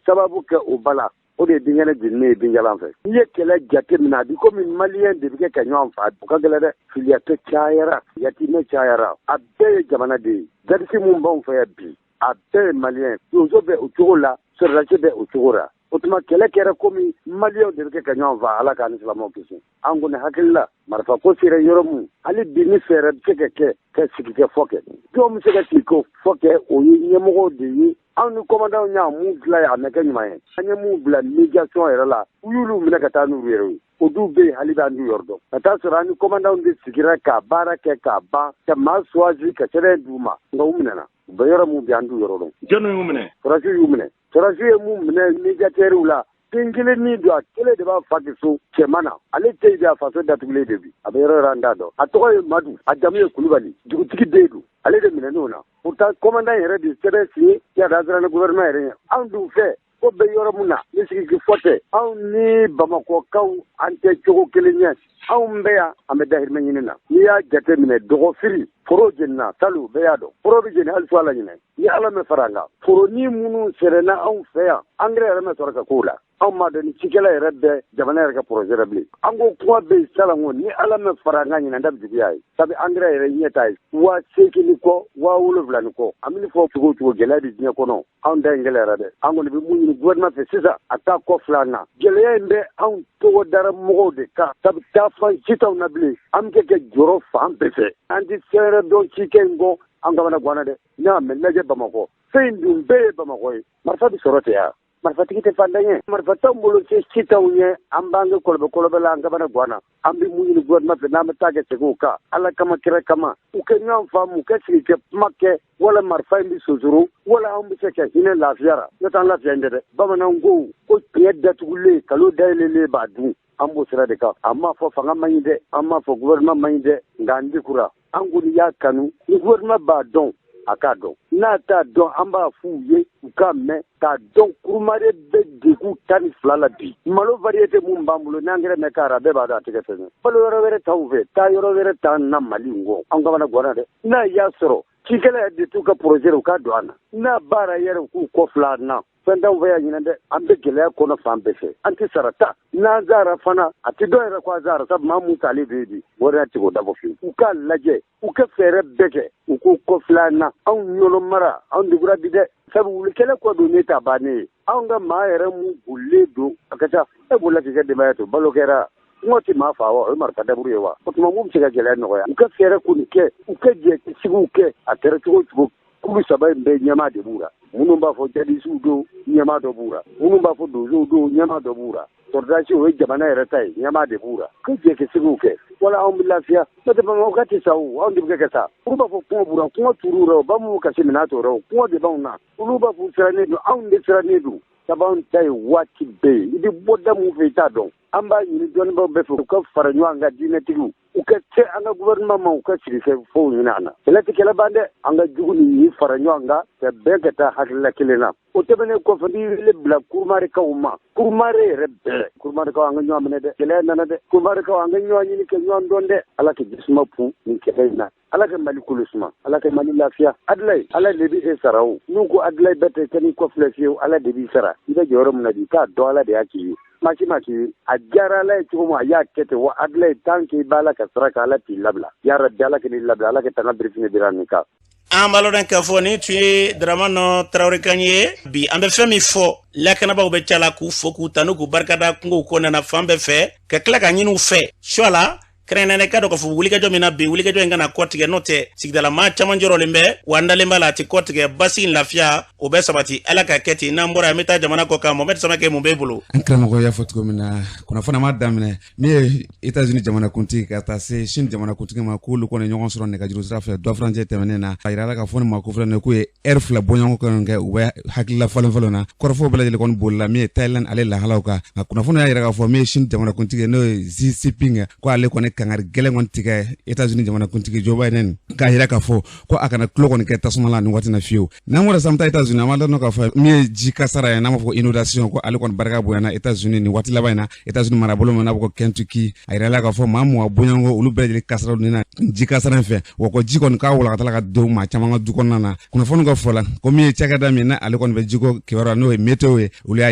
sababu kɛ o bala. O de ye binkɛnɛ jeninen ye binjalan fɛ. N'i ye kɛlɛ jate minɛ, a b'i komi maliyɛn de bɛ kɛ ka ɲɔgɔn faa. O ka gɛlɛn dɛ. Filiyatɔ cayara, yatimɛ cayara, a bɛɛ ye jamana de ye. Djihadiste mun b'anw fɛ yan bi, a bɛɛ ye maliyɛn. Donso bɛ o cogo la, sɔrɔdasi bɛ o cogo la. O tuma kɛlɛ kɛra komi maliyɛnw de bɛ kɛ ka ɲɔgɔn faa. Ala k'an ni silamɛw kisi. An kɔni hakili la, marifa ko sera yɔrɔ mun, hali bi ni fɛɛrɛ bɛ se ka kɛ ka sigi kɛ fɔ kɛ, jɔn bɛ se ka sigi k'o fɔ kɛ? O ye ɲɛmɔgɔw de ye. Anw ni commandant y'a mun dilan ye, a ma kɛ ɲuman ye. An ye mun bila médiation yɛrɛ la, u y'olu minɛ ka taa n'u yɛrɛ ye. O dun bɛ yen hali bi, an t'u yɔrɔ dɔn. Ka taa sɔrɔ an ni commandant de sigira ka baara kɛ k'a ban, ka maa choisi, ka sɛbɛn d'u ma, nka u minɛna. U bɛ yɔrɔ mun bi, an t'u yɔrɔ dɔn. Jɔnni y'u minɛ? Sɔrɔdasiw y'u minɛ. Sɔrɔdasiw ye mun minɛ médiateurs la, den kelen min don, a kelen de b'a fa kɛ so cɛman na. Ale tɛ yen bi, a faso datugulen de bi. A bɛ yɔrɔ yɔrɔ, an t'a dɔn. A tɔgɔ ye Madu, a jamu ye Kulubali, dugutigi den don. Ale de minɛn'o na. Pourtant commandant yɛrɛ de sɛbɛn signé ya da siran gouvernement yɛrɛ ɲɛ. Anw dun fɛ ko bɛ yɔrɔ mun na, ni sigi fɔ tɛ. Anw ni Bamakɔkaw, an tɛ cogo kelen ye. Anw bɛ yan, an bɛ dahirimɛ ɲini na. N'i y'a jate minɛ, dɔgɔfiri foro jenina salu, bɛɛ y'a dɔn foro bɛ jeni hali su la ɲinɛ. Ni Ala mɛ fara an kan, foro ni minnu sɛrɛnna anw fɛ yan, engrais yɛrɛ ma sɔrɔ ka k'o la. Anw m'a dɔn ni cikɛla yɛrɛ bɛ jamana yɛrɛ ka projet la bilen. An ko kuma bɛ yen salanko, ni Ala mɛ fara an kan, ɲinan ta bɛ juguya ye, sabu engrais yɛrɛ ɲɛ t'a ye 8000 ni kɔ, 7000 ni kɔ. An bɛ fɔ cogo o cogo, gɛlɛya bɛ diɲɛ kɔnɔ, anw da in gɛlɛyara dɛ. An kɔni bɛ mun ɲini gouvernement fɛ sisan, a t'a kɔ fila na. Gɛlɛya in bɛ anw togodara mɔgɔw de kan, sabu taafan si t'anw na bilen. An bɛ kɛ jɔrɔ fan bɛɛ fɛ, an tɛ fɛn wɛrɛ dɔn cikɛ in kɔ. An kamana ganna dɛ. N y'a mɛn lajɛ Bamakɔ, fɛn in dun bɛɛ ye Bamakɔ ye. Marifa bɛ sɔrɔ ten ya, marifatigi tɛ fantan ye, marifa t'anw bolo, se si t'anw ye. An b'an kɛ kɔlɔbɛ kɔlɔbɛ la, an kamana ganna. An bɛ mun ɲini gouvernement fɛ, n'an bɛ taa kɛ segin o kan, Ala kama, kira kama, u kɛ ɲɔgɔn faamu, u kɛ sigi kɛ kuma kɛ, wala marifa in bɛ sonsoro, wala anw bɛ se ka hinɛ lafiyara. N'o tɛ an lafiya in tɛ dɛ. Bamananw ko ko tiɲɛ datugulen, kalo dayɛlɛlen b'a dun. An b'o sira de kan. An m'a fɔ fanga man ɲi dɛ, an m'a fɔ gouvernement man ɲi dɛ, nka an dekura. An kɔni y'a kanu, ni gouvernement b'a dɔn, a k'a dɔn. N'a t'a dɔn, an b'a f'u ye, u k'a mɛn k'a dɔn. Kurumare bɛ degun 12 la bi. Malo variété mun b'an bolo, n'an yɛrɛ mɛn k'ara, bɛɛ b'a dɔn a tɛ kɛ fɛn ye. Balo yɔrɔ wɛrɛ t'anw fɛ, taa yɔrɔ wɛrɛ t'an na Mali in kɔ. An kamana ganna dɛ. N'a y'a sɔrɔ cikɛla yɛrɛ de t'u ka projet, u k'a don an na. N'a baara yɛrɛ, u k'u kɔ fila an na. Fɛn t'anw fɛ yan ɲinɛ dɛ. An bɛ gɛlɛya kɔnɔ fan bɛɛ fɛ. An tɛ sara ta. N'an sara fana, a tɛ dɔn yɛrɛ ko an sara, sabu maa mun talen bɛ bi wari tɛ k'o dabɔ fiyewu. U k'a lajɛ, u ka fɛɛrɛ bɛɛ kɛ, u k'u kɔ fila an na. Anw ɲɔlɔ mara, anw degura bi dɛ, sabu wulikɛlɛ kɔ don ne ta bannen ye. Anw ka maa yɛrɛ mun bolilen don, a ka ca. E bolila k'i ka denbaya to, balo kɛra, kɔngɔ tɛ maa faa wa? O ye marifa daburu ye wa? O tuma mun bɛ se ka gɛlɛya nɔgɔya? U ka fɛɛrɛ kɔni kɛ, u ka jɛ sigiw kɛ. A kɛra cogo o cogo, kulu saba in bɛɛ ɲɛmaa de b'u la. Minnu b'a fɔ jadisiw don, ɲɛmaa dɔ b'u la. Minnu b'a fɔ donsow don, ɲɛmaa dɔ b'u la. Sɔrɔdasi, o ye jamana yɛrɛ ta ye, ɲɛmaa de b'u la. Ka jɛ ka sigiw kɛ, wala anw bɛ lafiya. N'o tɛ Bamakɔ ka tɛ sa o, anw de bɛ kɛ sa. Olu b'a fɔ kɔngɔ b'u la, kɔngɔ t'olu la, o ba minnu kasi minɛ t'o rɔ, kɔngɔ de b'anw na. Olu b'a fɔ u sirannen don, anw de sirannen don. Sabu anw ta ye waati bɛɛ ye, i bɛ bɔ da mun fɛ, i t'a dɔn. An b'a ɲini dɔnnibaaw bɛɛ fɛ, u ka fara ɲɔgɔn kan, diinɛtigiw, u ka se an ka gouvernement ma, u ka sigi kɛ fow ɲini an na. Kɛlɛ tɛ kɛlɛ ban dɛ. An ka jugu ni fara ɲɔgɔn kan ka bɛn ka taa hakilila kelen na. O tɛmɛnen kɔfɛ, n'i wele bila kurumarikaw ma, kurumare yɛrɛ bɛɛ, kurumarikaw, an ka ɲɔgɔn minɛ dɛ. Gɛlɛya nana dɛ. Kurumarikaw, an ka ɲɔgɔn ɲini ka ɲɔgɔn dɔn dɛ. Ala ka jisuma pu nin kɛlɛ in na. Ala ka Mali kolo suma, Ala ka Mali lafiya. Adilayi, Ala de bɛ e sara o. N'u ko Adilayi bɛɛ tɛ kɛ n'i kɔfilɛ fiyewu, Ala de b'i sara. I bɛ jɔyɔrɔ min na bi, k'a dɔn Ala de y'a k'i ye. Maa si ma k'i ye. A diyara Ala ye cogo min, a y'a kɛ ten wa. Adilayi, tant que i b'a la ka sira kan, Ala t'i labila. Ya Rabi, Ala k'i labila, Ala ka tanga birifini bira nin kan. An b'a lɔn k'a fɔ nin tun ye Dramane Tarawele kan ye. Bi an bɛ fɛn min fɔ, lakanabaaw bɛ ca la k'u fo, k'u tanu, k'u barikada kungow kɔnɔna na fan bɛɛ fɛ, ka tila ka ɲini u fɛ su la kɛrɛnkɛrɛnnenya ka dɔn k'a fɔ wulikajɔ min na bi, wulikajɔ in kana kɔtigɛ. N'o tɛ, sigidala maa caman jɔrɔlen bɛ wa, an dalen b'a la a tɛ kɔtigɛ. Basigi, lafiya, o bɛ sabati. Ala ka kɛ ten. N'an bɔra, an bɛ taa jamana kɔ kan. Mohamed Samakɛ, mun b'e bolo? An karamɔgɔ y'a fɔ cogo min na, kunnafoni ma daminɛ min ye Etats-Unis jamanakuntigi ka taa se Chine jamanakuntigi ma, k'olu kɔni ɲɔgɔn sɔrɔ nɛgɛjuru sira fɛ dɔ furancɛ tɛmɛnen na. A yirala k'a fɔ ni maa kofɔlen nin k'u ye ɛri 2 bɔɲɔgɔn kɔni kɛ, u bɛ hakilila falen falen na. Kɔrɔfɔw bɛɛ lajɛlen kɔni bolila min ye Thailand ale lahalaw kan. Nka kunnafoni y'a yira k'a fɔ min ye Chine jamanakuntigi ye, n'o ye Xi Jinping, ko ale kɔni kangari gɛlɛn kɔni tigɛ Etats-Unis jamanakuntigi Joe Biden, k'a yira k'a fɔ ko a kana tulo kɔni kɛ tasuma la nin waati na fiyewu. N'an bɔra sisan, an bɛ taa Etats-Unis. An b'a dɔn k'a fɔ min ye ji kasara ye, n'an b'a fɔ ko inondation, ko ale kɔni barika bonyana Etats-Unis nin waati laban in na. Etats-Unis marabolo min n'a bɛ ko Kentucky, a yirala k'a fɔ maa 20 bɔɲɔgɔnko, olu bɛɛ lajɛlen kasara nin na ji kasara in fɛ. Wa ko ji kɔni k'a walakatala ka don maa caman ka du kɔnɔna na. Kunnafoni ka fɔ la ko min ye cakɛda min na ale kɔni bɛ jiko kibaruya, n'o ye météo ye, olu y'a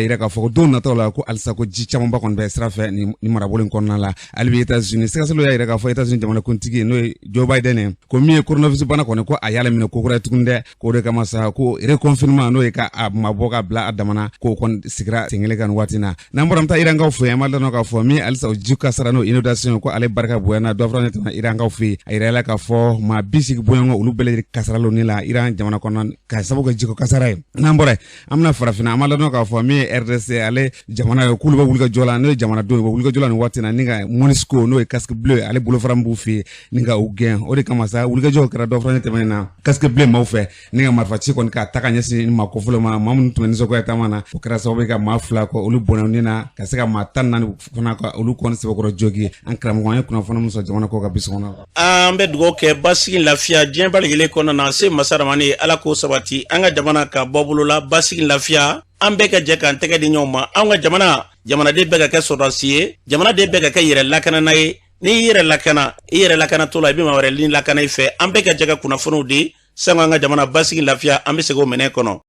yira k'a fɔ ko don nataw la, ko halisa ko ji camanba kɔni bɛ sira fɛ nin marabolo in kɔnɔna la. Hali bi Etats-Unis, sɛgɛsɛgɛli laseliw y'a yira k'a fɔ Etats-Unis jamanakuntigi n'o ye Joe Biden ye, ko min ye coronavirus bana kɔni, ko a y'ale minɛ kokura ye tuguni dɛ. K'o de kama sa, ko reconfinement, n'o ye ka a mabɔ ka bila a damana, k'o kɔni sigira sen kelen kan nin waati na. N'an bɔra, an bɛ taa Irankaw fɛ yen. An b'a dɔn k'a fɔ min halisa o ji kasara, n'o inondation, ko ale barika bonyana dɔ fana tɛmɛ Irankaw fɛ yen. A yirala k'a fɔ maa 80 bɔɲɔgɔn, olu bɛɛ lajɛlen kasara ni la Iran jamana kɔnɔ ka sababu kɛ jiko kasara ye. N'an bɔra yen, an bɛna farafinna. An b'a dɔn k'a fɔ min ye RDC ale jamana ye, k'olu bɛ wulikajɔ la, n'o ye jamanadenw ye, u bɛ wulikajɔ la nin waati na ni ka MONUSCO, n'o ye casque bleu, ale bolofara min b'u fɛ yen, ni ka u gɛn. O de kama sa, wulikajɔw kɛra dɔ fana tɛmɛnen na casque bleu maaw fɛ, ni ka marifaci kɔni k'a ta ka ɲɛsin maa kofɔlenw ma, maa minnu tun bɛ nisɔngoya taama na. O kɛra sababu ye ka maa 2 kɔ olu bɔnɛ ni na, ka se ka maa 14 fana ka olu kɔni sɛbɛkɔrɔ jogi. An karamɔgɔ, an ye kunnafoni min sɔrɔ jamana kɔ kan bi sɔgɔma. An bɛ dugawu kɛ basigi, lafiya diɲɛ bɛɛ lajɛlen kɔnɔna na. Se masa ramani, Ala k'o sabati an ka jamana ka bɔ bolo la, basigi, lafiya. An bɛɛ ka jɛ k'an tɛgɛ di ɲɔgɔn ma. An ka jamana, jamanaden bɛɛ ka kɛ sɔrɔdasi ye, jamanaden bɛɛ ka kɛ yɛrɛ lakanana ye. N'i y'i yɛrɛ lakana, i yɛrɛ lakanatɔ la, i bɛ maa wɛrɛ ni lakana i fɛ. An bɛɛ ka jɛ ka kunnafoniw di sango an ka jamana basigi, lafiya, an bɛ segin o minɛ kɔnɔ.